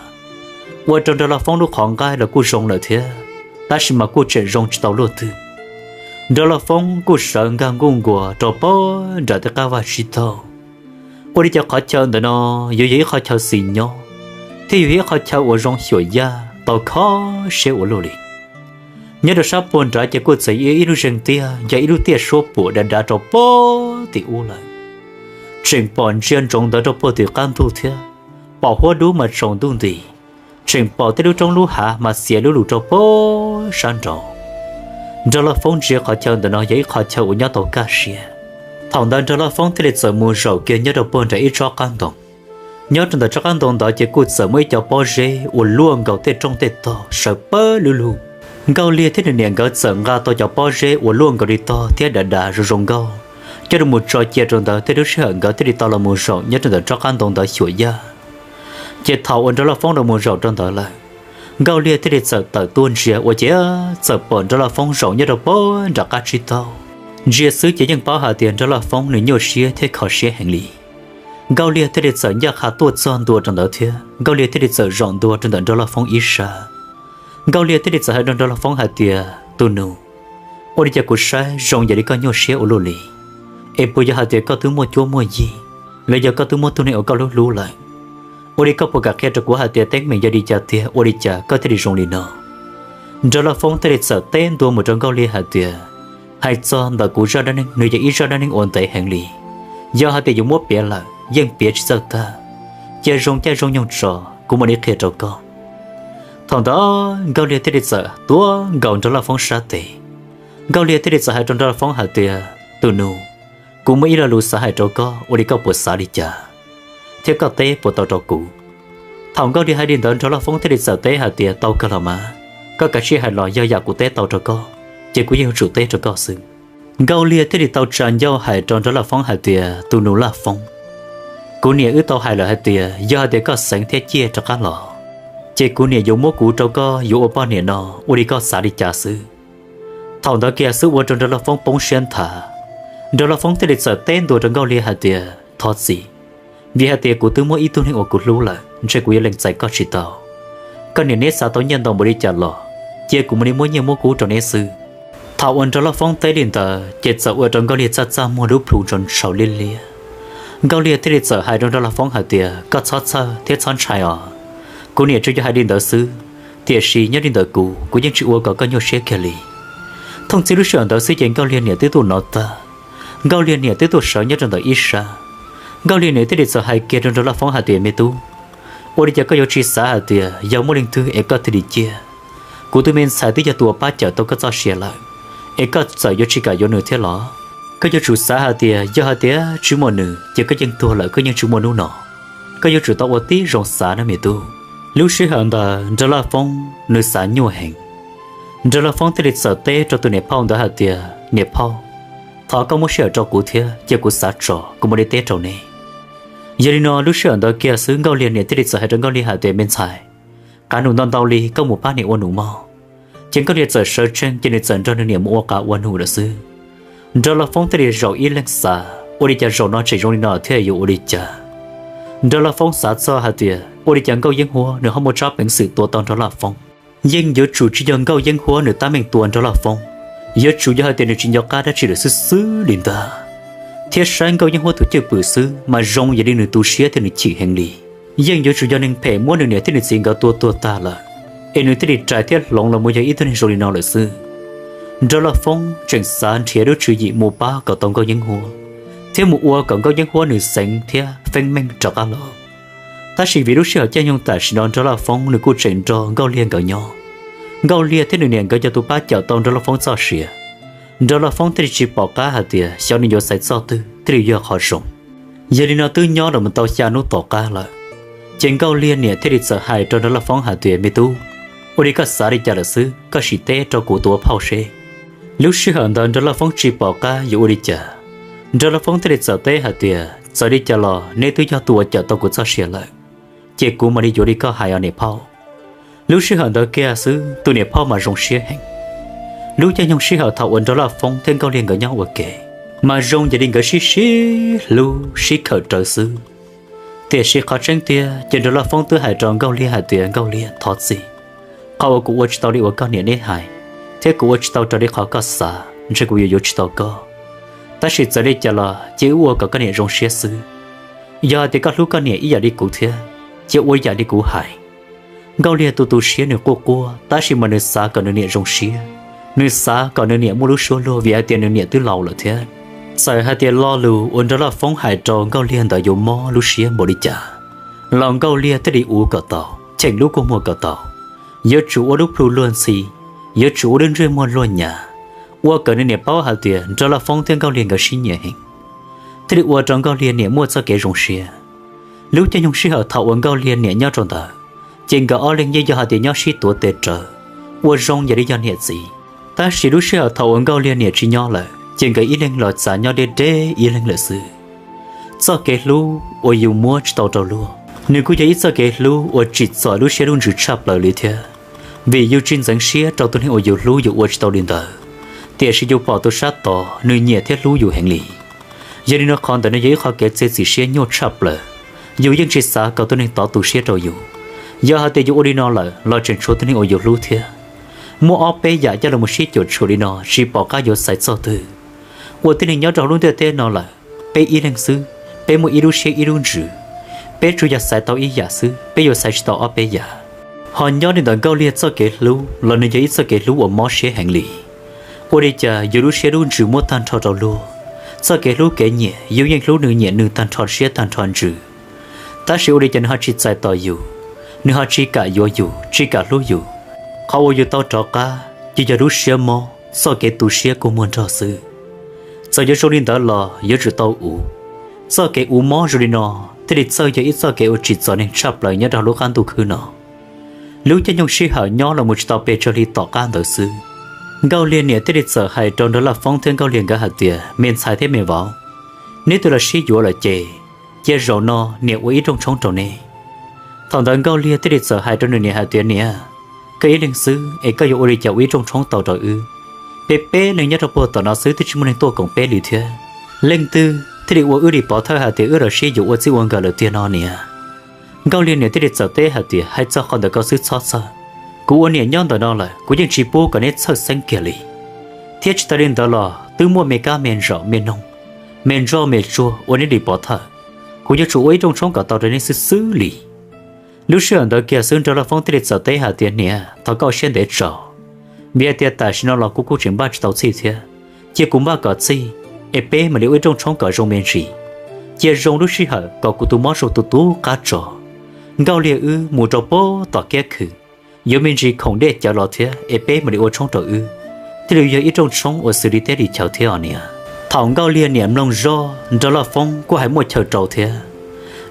ua rau Nraug Laj Foob lub qhov nqaij los kuj zoo lawm thiab, tab sis mas kuj tseem zoo tsis tau luaj twg. Nraug Laj Foob kuj sawv nkag nkuj nkuas rau pag nram tej qab vaj tsib taug. Ua li cas qhov chaw ntawm no yuav yog ib qhov chaw xis nyob, thiab yuav yog ib qhov chaw uas zoo xyuam yaj tau kho siab ua luaj li. Nyob rau sab puag nrad ces kuj txawm yog ib lub zeeg tiaj, yog ib lub tiaj suab puam dav dav rau puag tim ub lawm. Tseem pom ntsia ntsoov ntawd rau puag tim qab ntug thiab, pom huab dub mas tsaus ntuj nti, tseem pom tej lub roob lub hav mas xiav lub lus rau puag sab nraud. Nraug Laj Foob ntsia qhov chaw ntawm no yog ib qhov chaw uas nyob tau kaj siab. Thaum ntawd Nraug Laj Foob thiaj li txawm mus zaum kiag nyob rau puag nram ib tsob qab ntoo. Nyob rau ntawm tsob qab ntoo ntawd ces kuj txawm muaj ib co pob zeb uas luaj nkaus tej rooj tej tog sawv pawg lug lug. Nkauj Liag thiab nws niam nkawd txawm nqa tau cov pob zeb uas luaj nkaus li tog thiab dav dav zoo zoo nkauj coj los tso cia rau ntawd, thiab lub sij hawm nkawd thiaj li tau los mus zaum nyob rau ntawm tsob qab ntoo ntawd xyuam yaj. Ces thaum uas Nraug Laj Foob los mus zaum rau ntawd lawm, Nkauj Liag thiaj li txawm tawm tuaj ntsia ua ciav txawm pom Nraug Laj Foob zaum nyob rau puag nram qab tsib taug. Ntsia xwb ces yeej paub hais tias Nraug Laj Foob nws nyuaj siab thiab kho siab heev li. Nkauj Liag thiaj li txawm ncaj qha tuaj txog ntua rau ntawd thiab Nkauj Liag thiaj li txawm zaum ntua rau ntawm Nraug Laj Foob ib sab. Nkauj Liag thiaj li txawm hais rau Nraug Laj Foob hais tias, tus nus, ua li cas kuv saib zoo yam li koj nyuaj siab ua luaj li? Es puas yog hais tias koj twb muaj cuab muaj yig, los yog koj twb muaj tug neeg uas koj hlub hlub lawm? Ua li koj puas kam qhia rau kuv hais tias teeb meem yog li cas tiag, ua li cas koj thiaj li zoo li no? Nraug Laj Foob thiaj li txawm teb ntua mus rau Nkauj Liag hais tias, hais txog ntawm kuv zaj dab neeg, nws yog ib zaj dab neeg uas ntev heev li. Yog hais tias yuav muab piav lawm yeej piav tsis txawj tag. Cia zoo caij zoo nyoog tso, kuv mam li qhia rau koj. Thaum ntawd Nkauj Liag thiaj li txawm tuav nkaus Nraug Laj Foob sab tes. Nkauj Liag thiaj li txawm hais rau Nraug Laj Foob hais tias, tus nus, kuv muaj ib lo lus xav hais rau koj, ua li koj puas xav li cas, thiab koj teb puas tau rau kuv? Thaum Nkauj Liag hais li ntawd Nraug Laj Foob thiaj li txawm teb hais tias, tau kawg los mas, koj kav tsij hais los, yog yam kuv teb tau rau koj, ces kuv yeej yuav tsum teb rau koj xwb. Nkauj Liag thiaj li tau tsa ncauj hais rau Nraug Laj Foob hais tias, tus nus Laj Foob, kuv niam wb tau hais lawm hais tias yog hais tias koj xeev thiab ciaj rov qab los, ces kuv niam yuav muab kuv rau koj yuav ua poj niam no, ua li koj xav li cas xwb. Thaum ntawd kiag xwb ua rau Nraug Laj Foob poob siab nthav. Nraug Laj Foob thiaj li txawm teb ntua rau Nkauj Liag hais tias, thov txim, vim hais tias kuv twb muaj ib tug neeg uas kuv hlub lawm, ntshe kuv yuav lees txais koj tsis tau. Koj niam neb xav tau nyiaj ntau npaum li cas los cia kuv mam li muab nyiaj muab kub rau neb xwb. Thaum uas Nraug Laj Foob teb li ntawd ces txawm ua rau Nkauj Liag txaj txaj muag lub plhu ntshau ntshau liab liab. Nkauj Liag thiaj li txawm hais rau Nraug Laj Foob hais tias, koj txhob txhawj thiab txhob ntshai os. Kuv niam tsuas yog hais li ntawd xwb, tiam sis nyob li ntawm kuv, kuv yeej tsis ua kom koj nyuaj siab kiag li. Thooj txhij lub sij hawm ntawd xwb ces Nkauj Liag niam twb tuaj nov tag. Nkauj Liag niam twb tuaj sawv nyob rau ntawm ib sab. Nkauj Liag niam thiaj li txawm hais kiag rau Nraug Laj Foob hais tias, me tub, ua li cas koj yuav tsis xav hais tias yog muaj leej twg es koj thiaj li ciaj? Kuv tus me ntxhais twb yog tus uas pab cawm tau koj txoj sia lawm, es koj txawm yuav tsis kam yuav nws thiab los? Koj yuav tsum xav hais tias yog hais tias tsis muaj nws ces koj yeej tuag lawm, koj yeej tsis muaj hnub no. Koj yuav tsum tau ua tib zoo xav nawb me tub. Lub sij hawm ntawd Nraug Laj Foob nws xav nyuaj heev. Nraug Laj Foob thiaj li txawm teb rau tus niam phauj ntawd hais tias, niam phauj, thov koj muab sij hawm rau kuv thiab, cia kuv xav tso kuv mam li teb rau neb. Yog li no lub sij hawm ntawd kiag xwb Nkauj Liag niam thiaj li txawm hais rau Nkauj Liag hais tias, me ntxhais, qav num ntau ntau li, koj mus pab niam ua num mog. Ces Nkauj Liag txawm sawv tsees ces nws txawm nrog nws niam mus ua qav ua num lawm xwb. Nraug Laj Foob thiaj li zaum ib leeg xav, ua li cas zaum no tseem zoo li no thiab yuav ua li cas? Nraug Laj Foob xav txog hais tias ua li cas Nkauj Yeeb Huab nws ho muaj tsob peev xwm tua tau Nraug Laj Foob. Yeej yuav tsum tsis yog Nkauj Yeeb Huab nws tab meeg tua Nraug Laj Foob, yuav tsum yog hais tias nws tsis nco qab dab tsi lawm xwb xwb li ntag. Thiab saib Nkauj Yeeb Huab tus cwj pwm xwb mas zoo yam li nws tu siab thiab nws chim heev li. Yeej yuav tsum yog neeg phem muab nws niam thiab nws txiv nkawd tua tuag tag lawm, es nws thiaj li rais thiab hloov los mus yog ib tug neeg zoo li no lawm xwb. Nraug Laj Foob tseem xav nrhiav lub tswv yim mus pab kom tau Nkauj Yeeb Huab, thiab mus ua kom Nkauj Yeeb Huab nws xeev thiab feeb meej rov qab los. Tab sis vim lub sij hawm caij nyoog tam sim no Nraug Laj Foob nws kuj tseem nrog Nkauj Liag nkawd nyob. Nkauj Liag thiab nws niam nkawd yog tus pab cawm tau Nraug Laj Foob txoj sia. Nraug Laj Foob thiaj li tsis pom qab hais tias xyov nws yuav xaiv txoj twg thiaj li yog qhov zoo. Yog li no twb nyob los mus tau xya hnub tom qab lawm, ces Nkauj Liag niam thiaj li txawm hais rau Nraug Laj Foob hais tias, me tub, ua li koj xav li cas lawm xwb, koj sim teb rau kuv tus ua phauj seb. Lub sij hawm ntawd Nraug Laj Foob tsis pom qab yuav ua li cas. Nraug Laj Foob thiaj li txawm teb hais tias, txawm li cas los neb twb yog tus uas cawm tau kuv txoj sia lawm, ces kuv mam li yuav li koj hais os niam phauj. Lub sij hawm ntawd kiag xwb tus niam phauj mas zoo siab heev. Lub caij nyoog sij hawm thaum uas Nraug Laj Foob thiab Nkauj Liag nkawd nyob ua ke, mas zoo yam li nkawd sib sib hlub sib khawm rawv xwb. Tiam sis qhov tseeb tiag ces Nraug Laj Foob twb hais rau Nkauj Liag hais tias, Nkauj Liag, thov txim. Qhov uas kuv ua tsis tau li uas koj niam neb hais, thiab kuv ua tsis tau raws li qhov koj xav, ntshe kuv yuav yuav tsis tau koj. Tab sis txawm li cas los cia wb ua kom koj niam zoo siab xwb. Yog hais tias koj hlub koj niam ib yam li kuv thiab, cia ua yam li kuv hais. Nkauj Liag tu tu siab nws quaj quaj, tab sis mas nws xav kom nws niam zoo siab. Nws xav kom nws niam muaj lub suab luag vim hais tias nws niam twb laus lawm thiab. Txawm hais tias lo lus uas Nraug Laj Foob hais rau Nkauj Liag ntawd yuav mob lub siab npaum li cas, los Nkauj Liag thiaj li ua kom tau, cheem lub kua muag kom tau. Yuav tsum ua lub plhu luag ntxhi, yuav tsum ua lub ntsej muag luag nyav, ua kom nws niam paub hais tias Nraug Laj Foob thiab Nkauj Liag nkawd sib nyiam heev, thiaj li ua rau Nkauj Liag niam muaj txoj kev zoo siab. Lub caij nyoog sij hawm thaum uas Nkauj Liag niam nyob rau ntawd, ces nkawd ob leeg yeej yog hais tias nyob sib tuav tes rawv, ua zoo yam li yog niam txiv. Tab sis lub sij hawm thaum uas Nkauj Liag niam tsis nyob lawm, ces nkawd ib leeg los txav nyob deb deb ib leeg lawm xwb. Txoj kev hlub uas yus muab tsis tau rau luag, nws kuj yog ib txoj kev hlub uas tsim txom lub siab lub ntsws tshaj plaws li thiab. Vim yus tsis ntxeev siab rau tus neeg uas yus hlub yus ua tsis tau li ntawd, tiam sis yus pom tus sab tod nws nyiam thiab hlub yus heev li. Yog li no qhov ntawd nws yog ib qho kev txiav txim siab nyuaj tshaj plaws. Yus yeej tsis xav kom tus neeg tod tu siab rau yus. Yog hais tias yus ua li no lawm los tseem tshuav tus neeg uas yus hlub thiab, Muaj ob peb yam coj los sib cuam tshuam li no tsis pom qab yuav xaiv txoj twg. Ua tib neeg nyob rau hauv lub ntiaj teb no lawm, peb ib leeg xwb, peb muaj ib lub siab ib lub ntsws, peb tsuas yog xaiv tau ib yam xwb, peb yuav xaiv tsis tau ob peb yam. Ho nyob li ntawm Nkauj Liag txoj kev hlub los nws yog ib txoj kev hlub uas mob siab heev li. Ua li cas yus lub siab lub ntsws muab tag nrho rau luag, txoj kev hlub kev nyiam yus yeej hlub nws nyiam nws tag nrho siab tag nrho ntsws, tab sis ua li cas nws ho tsis txais tos yus, nws ho tsis kam yuav yus, tsis kam hlub yus. Qhov uas yus tau rov qab ces yog lub siab mob, txoj kev tu siab kua muag nrog xwb. Txawm yuav zoo li ntawd los yuav tsum tau uv. Txoj kev uv mob zoo li no thiaj li txawj yog ib txoj kev uas tsim txom neeg tshaj plaws nyob rau hauv lub qab ntuj khwb no. Lub caij nyoog sij hawm nyob los mus tsis tau pes tsawg hli tom qab ntawd xwb, Nkauj Liag niam thiaj li txawm hais rau Nraug Laj Foob thiab Nkauj Liag nkawd hais tias, me ntxhais thiab me vauv, neb twb los sib yuav lawm ces, cia zaum no niam ua ib rooj tshoob rau neb. Thaum ntawd Nkauj Liag thiaj li txawm hais rau nws niam hais tias, niam, koj ib leeg xwb es koj yuav ua li cas ua ib rooj tshoob tau rau wb? Peb peb leeg nyob rau puag tom no xwb twb tsis muaj neeg tuaj koom peb li thiab. Leej twg thiaj li ua wb li pov thawj hais tias wb los sib yuav ua txij ua nkawm lawm tiag no niam? Nkauj Liag niam thiaj li txawm teb hais tias, hais txog qhov ntawd koj xwb txhob txhawj. Kuv ua niam nyob ntawm no lawm kuv yeej tsis pub kom neb txhawj xeeb kiag li. Thiab tsis tas li ntawd los twb muaj me kab me ntsaum me noog, me ntsoj me tsuag ua neb li pov thawj. Kuv yuav tsum ua ib rooj tshoob kom tau rau neb xwb xwb li. Lub sij hawm ntawd kiag xwb Nraug Laj Foob thiaj li txawm teb hais tias, niam, thov koj ua siab ntev tso, vim hais tias tam sim no los kuv kuj tseem npaj tsis tau txhij thiab. Cia kuv npaj kom txhij es peb mam li ua ib rooj tshoob kom zoo me ntsis. Cia zoo lub sij hawm kom kuv tus mob zoo tus tus qab tso. Nkauj Liag wb mus rau puag tom kiab khw, yuav me ntsis khoom dej cawv los thiab es peb mam li ua tshoob rau wb, thiaj li yog ib rooj tshoob uas xws li teb li chaw thiab os niam. Thaum Nkauj Liag niam mloog zoj Nraug Laj Foob kuj hais muaj chaw rau thiab.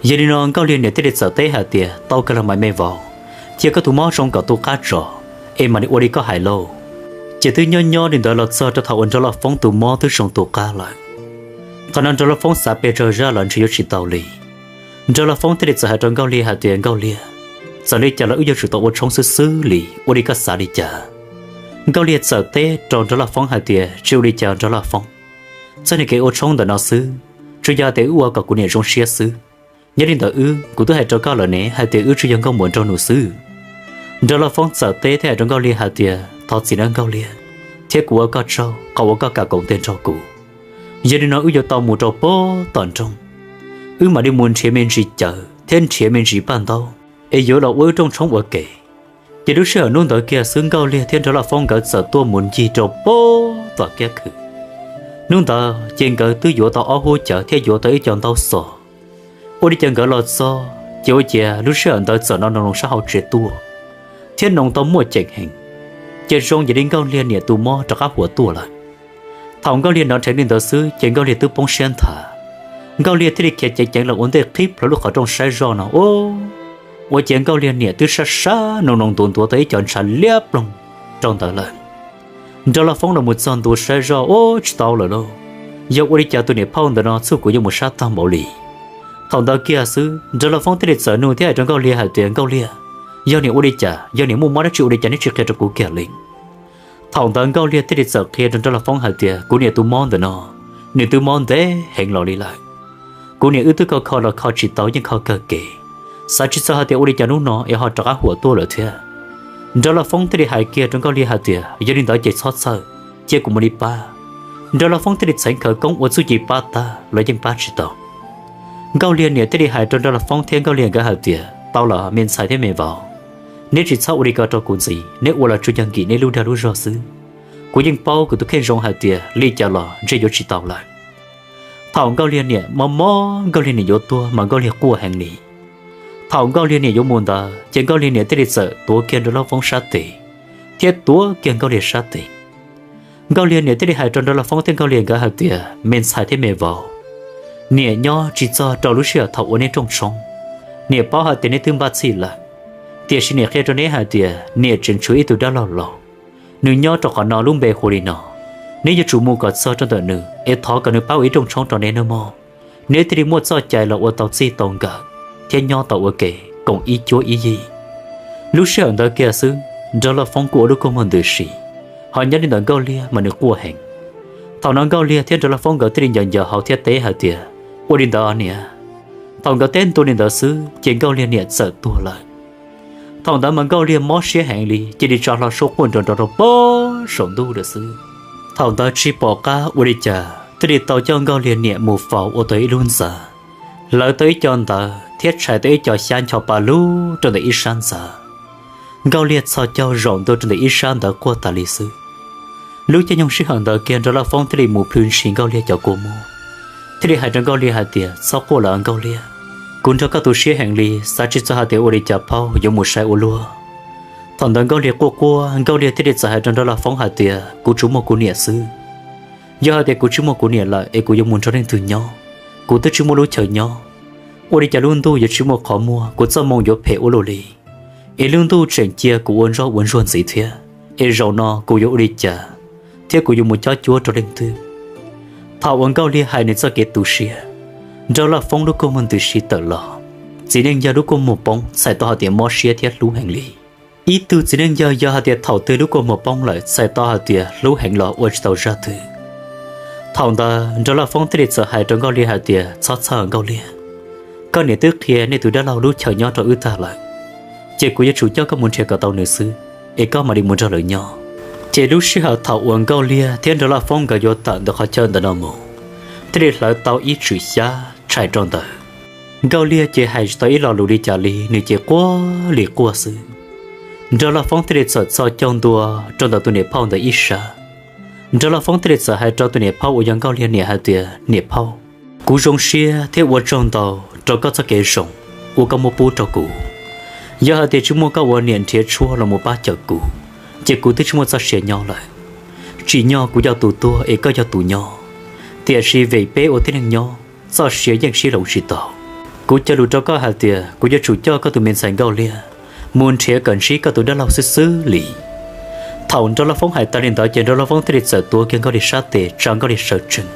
Yog li no Nkauj Liag niam thiaj li txawm teb hais tias, tau kawg los mas me vauv, cia koj tus mob zoo kom tu qab tso, es mam li ua li koj hais lauj. Ces twb nyob nyob li ntawd los txog rau thaum uas Nraug Laj Foob tus mob twb zoo tu qab lawm. Thaum no Nraug Laj Foob xav pes tsawg zaj los ntshe yuav tsis tau li. Nraug Laj Foob thiaj li txawm hais rau Nkauj Liag hais tias, Nkauj Liag, txawm li cas los wb yuav tsum tau ua tshoob xwb xwb li, ua li koj xav li cas? Nkauj Liag txawm teb rau Nraug Laj Foob hais tias, tsis ua li cas Nraug Laj Foob, txoj niag kev ua tshoob ntawm no xwb, tsuas yog tias wb ua kom kuv niam zoo siab xwb. Nyob li ntawd wb, kuv twb hais rau koj lawm ne hais tias wb tsuas yog nkauj muam nraug nus xwb. Nraug Laj Foob txawm teb thiab hais rau Nkauj Liag hais tias, thov txim nawb Nkauj Liag, thiab kuv ua koj tsaug qhov uas koj kam koom tes nrog kuv. Yog li no wb yuav tau mus rau puag tom nroog, wb mam li mus nrhiav me ntsis cawv thiab nrhiav me ntsis paj ntaub es yuav los ua wb rooj tshoob ua ke. Ces lub sij hawm hnub ntawd kiag xwb Nkauj Liag thiab Nraug Laj Foob nkawd txawm tuaj mus ncig rau puag tom kiab khw. Hnub ntawd ces nkawd twb yuav tau ob hub cawv thiab yuav tau ib co ntaub xov. Ua li cas nkawd los txog ces ua ciav lub sij hawm ntawd txawm no noog sab hauv tsev tuaj, thiab noog tau muaj ceem heev, ces zoo yam li Nkauj Liag niam tus mob rov qab huam tuaj lawm. Thaum Nkauj Liag hnov dheev li ntawd xwb ces Nkauj Liag twb poob siab nthav. Nkauj Liag thiaj li khiav ceev ceev los ua ntej qhib plhuav lub qhov rooj saib zoj no, ua ciav Nkauj Liag niam twb sab sab noog noog ntuav ntuav tau ib co ntshav liab ploog rau ntawd lawm. Nraug Laj Foob los mus txog ntua saib zoj, ua tsis tau lawm lauj, yog ua li cas tus niam phauj ntawm no txuj kuv yuav mus sab tag npaum li. Thaum ntawd kiag xwb Nraug Laj Foob thiaj li txawm nug thiab hais rau Nkauj Liag hais tias, Nkauj Liag, yog niam ua li cas, yog niam muaj mob dab tsi ua li cas neb tsis qhia rau kuv kiag li? Thaum ntawd Nkauj Liag thiaj li txawm qhia rau Nraug Laj Foob hais tias, kuv niam tus mob ntawm no, nws twb mob ntev heev los li lawm. Kuv niam wb twb kho kho los kho tsis tau yeej kho kawg kev, xav tsis txog hais tias ua li cas hnub no es ho rov qab huam tuaj lawm thiab. Nraug Laj Foob thiaj li hais kiag rau Nkauj Liag hais tias, yog li ntawd ces txhob txhawj, cia kuv mus li pab. Nraug Laj Foob thiaj li txheev khawv koob ua txuj ci pab tag los yeej pab tsis tau. Nkauj Liag niam thiaj li hais rau Nraug Laj Foob thiab Nkauj Liag nkawd hais tias, tau los me ntxhais thiab me vauv, neb tsis txhob ua li ko rau kuv ntxiv, neb ua los tsuas yog nkim neb lub dag lub zog xwb. Kuv yeej paub kuv tus kheej zoo hais tias li cas los ntshe yuav tsis tau lawm. Thaum Nkauj Liag niam mob mob Nkauj Liag niam yuav tuag mas Nkauj Liag quaj heev li. Thaum Nkauj Liag niam yuav mus ntawd ces Nkauj Liag niam thiaj li txawm tuav kiag Nraug Laj Foob sab tes, thiab tuav kiag Nkauj Liag sab tes. Nkauj Liag niam thiaj li hais rau Nraug Laj Foob thiab Nkauj Liag nkawd hais tias, me ntxhais thiab me vauv, niam nyob tsis txog rau lub sij hawm thaum ua neb rooj tshoob. Niam paub hais tias neb twb npaj txhij lawm, tiam sis niam qhia rau neb hais tias niam tseem tshuav ib tug dab laug laus, nws nyob rau qhov no lub npe hu li no. Neb yuav tsum mus kom txog rau ntawm nws es thov kom nws pab ua ib rooj tshoob rau neb nawb mog. Neb thiaj li muaj txoj cai los ua tau txij tau nkawm thiab nyob tau ua ke koom ib cuab ib yig. Lub sij hawm ntawd kiag xwb Nraug Laj Foob kuj ua lub kua muag ntws si, ho nyob li ntawm Nkauj Liag mas nws quaj heev. Thaum no Nkauj Liag thiab Nraug Laj Foob nkawd thiaj li ncaws ncaws hauv thiab teb hais tias, ua li ntawd niam. Thaum nkawd teb ntua li ntawd xwb ces Nkauj Liag niam txawm tuag lawm. Thaum ntawd mas Nkauj Liag mob siab heev li, cia li tsa hlo suab quaj nrov nrov rau pem saum ntuj lawm xwb. Thaum ntawd tsis pom qab ua li cas thiaj li tau coj Nkauj Liag niam mus faus ua tau ib lub ntxa, hlawv tau ib co ntawv thiab tshais tau ib co xyab ncho pa lug rau ntawm ib sab ntxa. Nkauj Liag txhos caug zaum ntua rau ntawm ib sab ntawv quaj tas li xwb. Lub caij nyoog sij hawm ntawd kiag Nraug Laj Foob thiaj li mus plhws ntshis Nkauj Liag cov kua muag, thiaj li hais rau Nkauj Liag hais tias, txhob quaj lawm Nkauj Liag, kuv nrog koj tu siab heev li, xav tsis txog hais tias ua li cas Phauj yuav mus saib ua luaj. Thaum ntawd Nkauj Liag quaj quaj, Nkauj Liag thiaj li txawm hais rau Nraug Laj Foob hais tias, kuv tsuas muaj kuv niam xwb. Yog hais tias kuv tsis muaj kuv niam lawm es kuv yuav mus nrog leej twg nyob? Kuv twb tsis muaj lub chaw nyob. Ua li cas lub ntuj yuav tsis muaj qhov muag, kuv txoj moo yuav phem ua luaj li, es lub ntuj tseem cia kuv ua ntsoj ua ntsuag ntxiv thiab, es zaum no kuv yuav ua li cas thiab kuv yuav mus cob cuab rau leej twg? Thaum uas Nkauj Liag hais nws txoj kev tu siab, Nraug Laj Foob lub kua muag ntws si tawm los, txiv neej yawg lub kua muag poob txhais tau hais tias mob siab thiab hlub heev li. Ib tug txiv neej yawg yog hais tias thaum twg lub kua muag poob lawm txhais tau hais tias hlub heev los ua tsis tau zaj twg. Thaum ntawd Nraug Laj Foob thiaj li txawm hais rau Nkauj Liag hais tias, txhob txhawj Nkauj Liag, koj niam twb qhia nej tus dab laug lub chaw nyob rau wb tag lawm, ces kuv yuav tsum coj koj mus nrhiav kom tau nws xwb, es koj mam li mus nrog lawv nyob. Ces lub sij hawm thaum uas Nkauj Liag thiab Nraug Laj Foob nkawd yuav tawm ntawm qhov chaw ntawm no mus, thiaj li hlawv tau ib tswm xyab tshais rau ntawd. Nkauj Liag ces hais tsis tau ib lo lus li cas li, nws ces quaj li quaj xwb. Nraug Laj Foob thiaj li txawm txhos caug ntua rau ntawm tus niam phauj ntawd ib sab. Nraug Laj Foob thiaj li txawm hais rau tus niam phauj uas yog Nkauj Liag niam hais tias, niam phauj, kuv zoo siab thiab ua tsaug ntau rau koj txoj kev zoo uas koj muab pub rau kuv. Yog hais tias tsis muaj koj ua niam nrhiav tshuaj los mus pab cawm kuv, ces kuv twb tsis muaj txoj sia nyob lawm. Tsim nyog kuv yog tus tuag es koj yog tus nyob, tiam sis vim peb ua tib neeg nyob, txoj sia yeej sib hloov tsis tau. Kuv caw lus rau koj hais tias kuv yuav tsum coj koj tus me ntxhais Nkauj Liag mus nrhiav kom ntsib koj tus dab laug xwb xwb li. Thaum Nraug Laj Foob hais tas li ntawd ces Nraug Laj Foob thiaj li txawm tuav kiag Nkauj Liag sab tes tsa Nkauj Liag sawv tsees.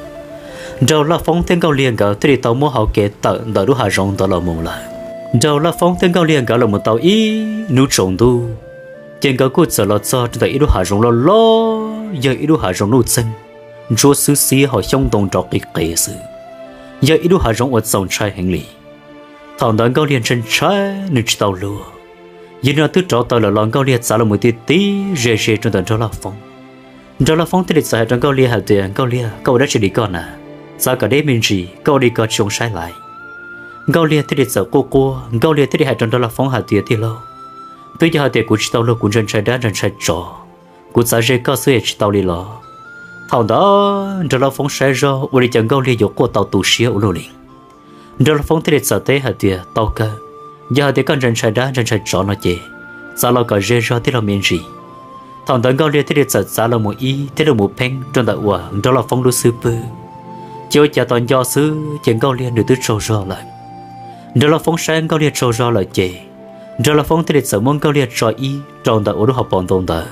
Nraug Laj Foob thiab Nkauj Liag nkawd thiaj li tau muab hauv kev tawm ntawm lub hav zoov ntawd los mus lawm. Nraug Laj Foob thiab Nkauj Liag nkawd los mus tau ib hnub tsaus ntuj, ces nkawd kuj txawm los txog rau ntawm ib lub hav zoov loj loj, yog ib lub hav zoov luj txeeg, ntsuab xwb xiab ho xyoob ntoo nrov qis qees xwb, yog ib lub hav zoov uas txaus ntshai heev li. Thaum ntawd Nkauj Liag ntshai ntshai nws tsis tau luag, yog li no twb rov taw lawm los Nkauj Liag txav los mus ti ti ze ze rau ntawm Nraug Laj Foob. Nraug Laj Foob thiaj li txawm hais rau Nkauj Liag hais tias, Nkauj Liag, koj ua dab tsi li koj na? Txav kom deb me ntsis, koj ua li ko tsis zoo saib laiv. Nkauj Liag thiaj li txawm quaj quaj, Nkauj Liag thiaj li hais rau Nraug Laj Foob hais tias, tij laug, twb yog hais tias kuv tsis tau luag kuv ntshai ntshai dab ntshai ntshai tsov, kuv txav ze koj xwb es tsis tau li los? Thaum ntawd Nraug Laj Foob saib zog ua li cas Nkauj Liag yuav quaj tau tu siab ua luaj li. Nraug Laj Foob thiaj li txawm teb hais tias, tau kawg, yog hais tias koj ntshai ntshai dab ntshai ntshai tsov no ces txav los kom ze zog tij laug me ntsis. Thaum ntawd Nkauj Liag thiaj li txawm txav los mus ib thiab los mus pheeb rau ntawm uas Nraug Laj Foob lub xub pwg, ces ua cas tos nco xwb ces Nkauj Liag nws twb tsaug zog lawm. Nraug Laj Foob saib Nkauj Liag tsaug zog lawm ces Nraug Laj Foob thiaj li txawm muab Nkauj Liag tso ib rau ntawm uas lub hauv paus ntoo ntawd.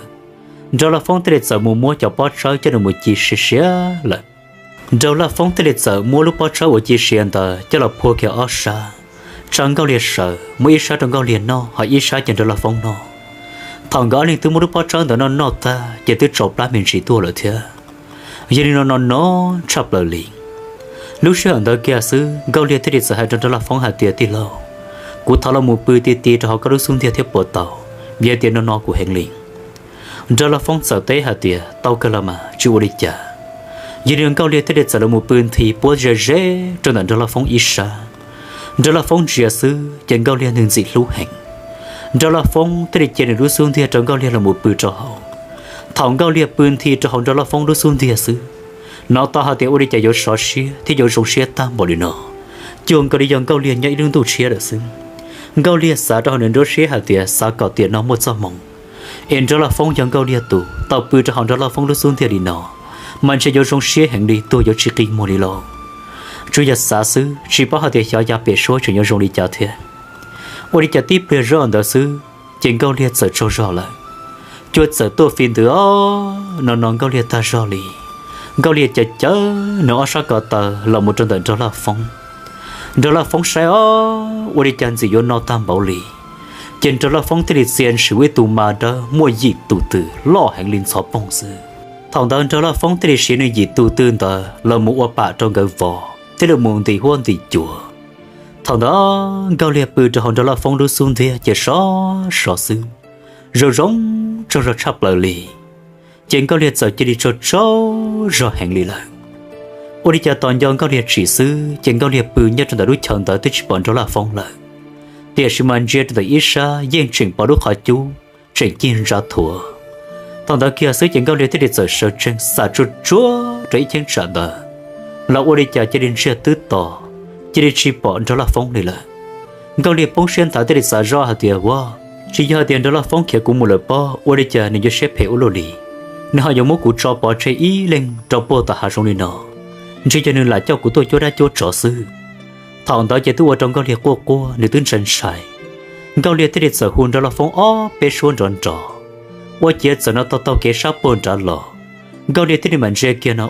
Nraug Laj Foob thiaj li txawm mus muab cov pob txhawb coj nws mus ci siav siav lawm. Nraug Laj Foob thiaj li txawm muab lub pob txhawb uas ci siav ntawd coj los phua kiag ob sab, tsa Nkauj Liag sawv, muab ib sab rau Nkauj Liag noj ho ib sab ces Nraug Laj Foob noj. Thaum nkawd ob leeg twb muab lub pob txhawb ntawd noj noj tag ces twb tsaus plab me ntsis tuaj lawm thiab. Yog li no no no tshaj plaws li. Lub sij hawm ntawd kiag xwb Nkauj Liag thiaj li txawm hais rau Nraug Laj Foob hais tias, tij laug, kuv thov los mus pw ti ti rau hauv koj lub xub ntiag thiab puas tau? Vim hais tias no no kuv heev li. Nraug Laj Foob txawm teb hais tias, tau kawg los mas, tsis ua li cas. Yog li no Nkauj Liag thiaj li txawm los mus pw nthi puab ze ze rau ntawm Nraug Laj Foob ib sab. Nraug Laj Foob ntsia xwb ces Nkauj Liag nws ntxim hlub heev. Nraug Laj Foob thiaj li cia nws lub xub ntiag rau Nkauj Liag los mus pw rau hauv. Thaum Nkauj Liag pw nthi rau hauv Nraug Laj Foob lub xub ntiag xwb, hnov tau hais tias ua li cas yuav sov siab thiab yuav zoo siab tag npaum li no. Cuag nkaus li yog Nkauj Liag nyob ib lub ntuj tshiab lawm xwb. Nkauj Liag xav rau hauv nws nruab siab hais tias xav kom tiam no muaj txoj hmoo es Nraug Laj Foob yog Nkauj Liag tus tau pw rau hauv Nraug Laj Foob lub xub ntiag li no, mas ntshe yuav zoo siab heev li tuag yuav tsis qi muag li lauj. Tsuas yog xav xwb tsis paub hais tias xyov yav pem suab tseem yuav zoo li cas thiab. Ua li cas tib pliag zoj ntawd xwb ces Nkauj Liag txawm tsaug zog lawm. Cua txawm tuaj fi ntws os, no no Nkauj Liag tag zog li. Nkauj Liag cav cav nws ob sab ko taw los mus rau ntawm Nraug Laj Foob. Nraug Laj Foob saib os, ua li cas ntxim yuav no tag npaum li. Ces Nraug Laj Foob thiaj li txia ntshis ua ib tug mas dawb muaj yim tus tw loj heev li ntxhov poog xwb. Thaum ntawd Nraug Laj Foob thiaj li siv nws yim tus tw ntawd los mus ua pam rau nkawd vov thiab los mus ntim huab ntim cua. Thaum ntawd Nkauj Liag pw rau hauv Nraug Laj Foob lub xub ntiag ces sov sov xwb, zoo zoo tsaug zog tshaj plaws li. Ces Nkauj Liag txawm cia li tsaug tsaug zog heev li lawm. Ua li cas tos nco Nkauj Liag tsim xwb ces Nkauj Liag pw nyob rau ntawm lub chaw ntawd twb tsis pom Nraug Laj Foob lawm. Tiam sis mas ntsia rau ntawm ib sab yeej tseem pom lub qhov cub tseem cig ntsa thuav. Thaum ntawd kiag xwb ces Nkauj Liag thiaj li txawm sawv tsees xam tsuag tsuag rau ib cheeb tsam ntawd, los ua li cas cia li ntsiag twb to, cia li tsis pom Nraug Laj Foob li lawm. Nkauj Liag poob siab nthav thiaj li xav zoj hais tias, Ua, tsis yog hais tias Nraug Laj Foob khiav kuv mus lawm pob, ua li cas nws yuav siab phem ua luaj li? Nws ho yuav muab kuv tso pov tseg ib leeg rau puag tom hav zoov li no, ntshe yog nws lam coj kuv tuaj cuab dab cuab tsov xwb. Thaum ntawd ces twb ua rau Nkauj Liag quaj quaj, nws twb ntshai ntshai. Nkauj Liag thiaj li txawm hu Nraug Laj Foob ob peb suab nrov nrov, ua ciav txawm no taug taug kev sab puag nrad los. Nkauj Liag thiaj li mam ntsia kiag no,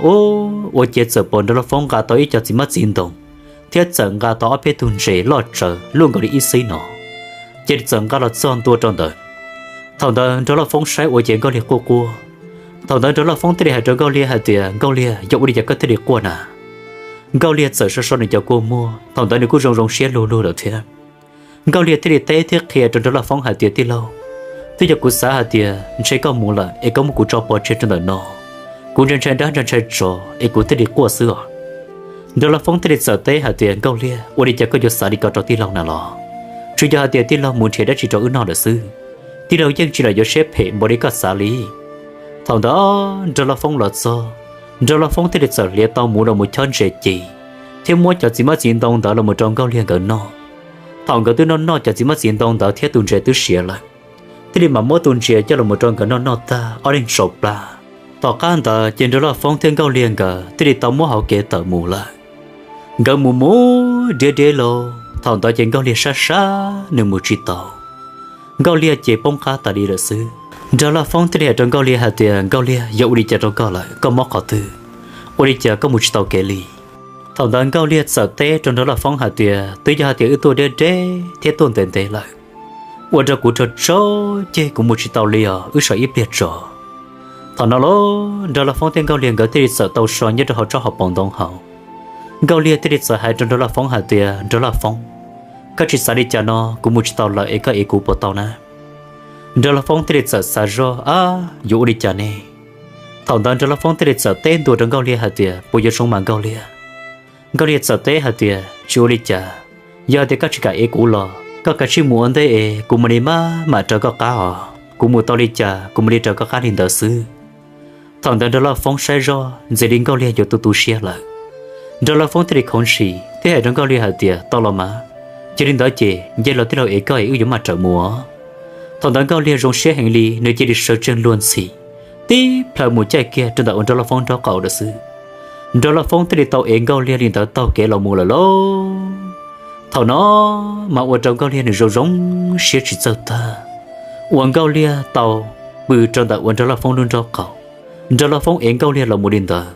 ua ciav txawm pom Nraug Laj Foob nqa tau ib co txiv hmab txiv ntoo thiab txawm nqa tau ob peb tug ntses loj tsawv luaj nkaus li ib xib no, cia li txawm nqa los txog ntua rau ntawd. Thaum ntawd Nraug Laj Foob saib ua ciav Nkauj Liag quaj quaj. Thaum ntawd Nraug Laj Foob thiaj li hais rau Nkauj Liag hais tias, Nkauj Liag, yog ua li cas koj thiaj li quaj na? Nkauj Liag txawm so so nws cov kua muag, thaum ntawd nws kuj zoo zoo siab lug lug lawm thiab. Nkauj Liag thiaj li teb thiab qhia rau Nraug Laj Foob hais tias, Tij laug, twb yog kuv xav hais tias ntshe koj mus lawm es koj muab kuv tso pov tseg rau ntawm no, kuv ntshai ntshai dab ntshai ntshai tsov es kuv thiaj li quaj xwb os. Nraug Laj Foob thiaj li txawm teb hais tias, Nkauj Liag, ua li cas koj yuav xav li ko rau tij laug na los? Tsuas yog hais tias tij laug mus nrhiav dab tsi rau wb noj lawm xwb, tij laug yeej tsis lam yuav siab phem npaum li koj xav li. Thaum ntawd Nraug Laj Foob los txog, Nraug Laj Foob thiaj li txawm hliav tau mus los mus chob ntses ci thiab muab cov txiv hmab txiv ntoo ntawd los mus rau Nkauj Liag nkawd noj. Thaum nkawd twb noj noj cov txiv hmab txiv ntoo ntawd thiab tus ntses twb siav lawm, thiaj li mam muab tus ntses coj los mus rau nkawd noj noj tag ob leeg tsaus plab. Tom qab ntawd ces Nraug Laj Foob thiab Nkauj Liag nkawd thiaj li tau muab hauv kev tawm mus lawm. Nkawd mus mus diav diav los thaum ntawd ces Nkauj Liag sab sab nws mus tsis tau. Nkauj Liag ces poob qab tas li lawm xwb. Nraug Laj Foob thiaj li hais rau Nkauj Liag hais tias, Nkauj Liag, yog ua li cas rau koj lawm, koj mob qhov twg? Ua li cas koj mus tsis tau kev li? Thaum ntawd Nkauj Liag txawm teb rau Nraug Laj Foob hais tias, Twb yog hais tias wb tuaj deb deb thiab tuaj ntev ntev lawm, ua rau kuv rau tsaug ceg kuv mus tsis tau li os, wb so ib pliag tso. Thaum no los Nraug Laj Foob thiab Nkauj Liag nkawd thiaj li txawm tau so nyob rau hauv tsob hauv paus ntoo hauv. Nkauj Liag thiaj li txawm hais rau Nraug Laj Foob hais tias, Nraug Laj Foob, koj tsis xav li cas no, kuv mus tsis tau lawm es koj ev kuv puas tau na? Nraug Laj Foob thiaj li txawm xav zoj, Ab, yuav ua li cas ne? Thaum ntawd Nraug Laj Foob thiaj li txawm teb ntua rau Nkauj Liag hais tias, Puas yuav zoo mas Nkauj Liag? Nkauj Liag txawm teb hais tias, Tsis ua li cas, yog hais tias koj tsis kam ev kuv los koj kav tsij mus ua ntej es kuv mam li maj mam raws koj qab os, kuv mus tau li cas kuv mam li raws koj qab li ntawd xwb. Thaum ntawd Nraug Laj Foob saib zoj ntxim li Nkauj Liag yuav tu tu siab lawm. Nraug Laj Foob thiaj li khoov ntshis thiab hais rau Nkauj Liag hais tias, Tau los mas, cia li ntawd ces nce los tij laug ev koj es wb yuav maj raws mus. Thaum ntawd Nkauj Liag zoo siab heev li, nws cia li sawv tsees luag ntxhi, tib plhaw mus caij kiag rau ntawm uas Nraug Laj Foob nraub qaum lawm xwb. Nraug Laj Foob thiaj li tau ev Nkauj Liag li ntawd taug kev los mus lawm lauj. Thaum no mas ua rau Nkauj Liag nws zoo zoo siab tsis txawj tag, uas Nkauj Liag tau pw rau ntawm uas Nraug Laj Foob lub nraub qaum. Nraug Laj Foob ev Nkauj Liag los mus li ntawd.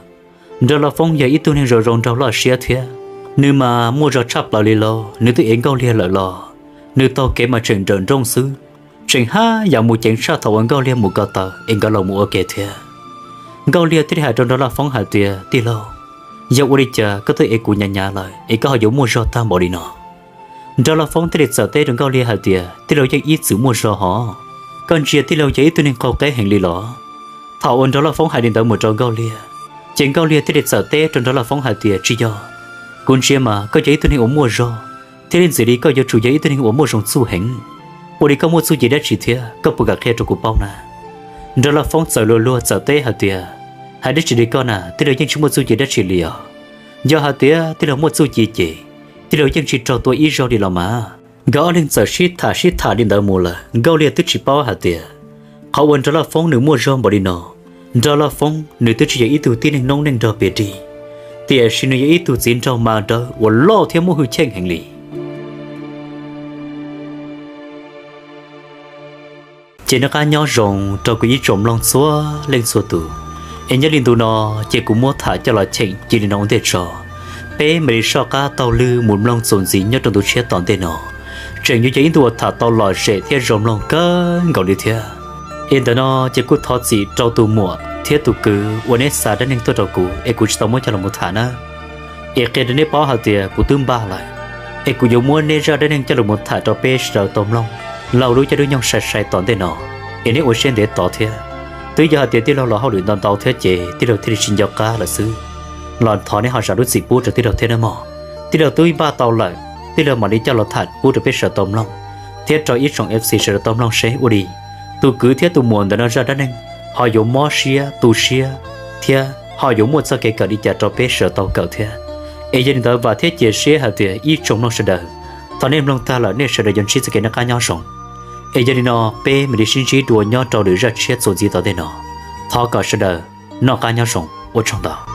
Nraug Laj Foob yog ib tug neeg zoo zoo nraug loj siab thiab, nws mas muaj zog tshaj plaws li lauj, nws twb ev Nkauj Liag lawm los nws taug kev mas tseem nrawm nrooj xwb, tseem haj yam mus ceev tshaj thaum uas Nkauj Liag mus ko taw es nkawd los mus ua ke thiab. Nkauj Liag thiaj li hais rau Nraug Laj Foob hais tias, Tij laug, yog ua li cas koj twb ev kuv hnyav hnyav lawm es koj ho yuav muaj zog tag npaum li no? Nraug Laj Foob thiaj li txawm teb rau Nkauj Liag hais tias, Tij laug yeej ib txwm muaj zog hos, koj ntsia tij laug yog ib tug neeg qaug qeb heev li los? Thaum uas Nraug Laj Foob hais li ntawd mus rau Nkauj Liag, ces Nkauj Liag thiaj li txawm teb rau Nraug Laj Foob hais tias, Tsis yog, kuv ntsia mas koj yog ib tug neeg uas muaj zog thiab li ntxim li koj yuav tsum yog ib tug neeg uas muaj zoo txuj heev. Ua li koj muaj txuj ci dab tsi thiab koj puas kam qhia rau kuv paub na? Nraug Laj Foob txawm luag luag txawm teb hais tias, Hais dab tsi li koj na, tij laug yeej tsis muaj txuj ci dab tsi li os. Yog hais tias tij laug muaj txuj ci ces tij laug yeej tsis raug tua ib zaug li los mas. Nkawd ob leeg txawm sib tham sib tham li ntawd mus lawm, Nkauj Liag twb tsis paub hais tias qhov uas Nraug Laj Foob nws muaj zog npaum li no, Nraug Laj Foob nws twb tsis yog ib tug tib neeg noob neej nrog piam dig, tiam sis nws yog ib tug txiv nraug mas dawb uas loj thiab muaj hwj chim heev li. Ces noj qab nyob zoo rau kuv ib tsoom mloog txhua leej txhua tus, es nyob li ntu no ces kuv muab tham coj los cheem cia li no ua ntej tso. Peb mam li soj qab taug lw mus mloog txuas ntxiv nyob rau ntu tshiab tom ntej no, tseem yuav yog ib ntu uas tham tau lom zem thiab zoo mloog kawg nkaus li thiab. Es ntawm no ces kuj thov txim rau tus muam thiab tus kwv uas neb xa dab neeg tuaj rau kuv es kuv tsis tau muab coj los tham na. Es qhia rau neb paub hais tias kuv twb npaj lawm, Es kuv yuav muab neb zaj dab neeg coj los mus tham rau peb sawv daws tau mloog laug lub caij lub nyoog sai sai tom ntej no, es neb ua siab ntev tos thiab. Twb yog hais tias tij laug los hauj lwm ntau ntau thiab ces tij laug thiaj li tsis nco qab lawm xwb. Los thov neb ho zam lub txim pub rau tij laug thiab nawb mog. Tij laug twb npaj tau lawm, tij laug mam li coj los tham pub rau peb sawv daws tau mloog, thiab rau ib tsoom F C sawv daws tau mloog seb ua li tus kwv thiab tus muam ntawm no zaj dab neeg ho yuav mob siab tu siab thiab ho yuav muaj txoj kev kawm li cas rau peb sawv daws tau kawm thiab. Es yog li ntawd vam thiab cia siab hais tias ib tsoom mloog sawv daws, thaum nej mloog tag lawm nej sawv daws yuav ntsib txoj kev noj qab nyob zoo. Es yog li no, peb mam li sib ntsib dua nyob rau lwm zaj tshiab txuas ntxiv tom ntej no. Thov kom sawv daws noj qab nyob zoo, ua tsaug ntau.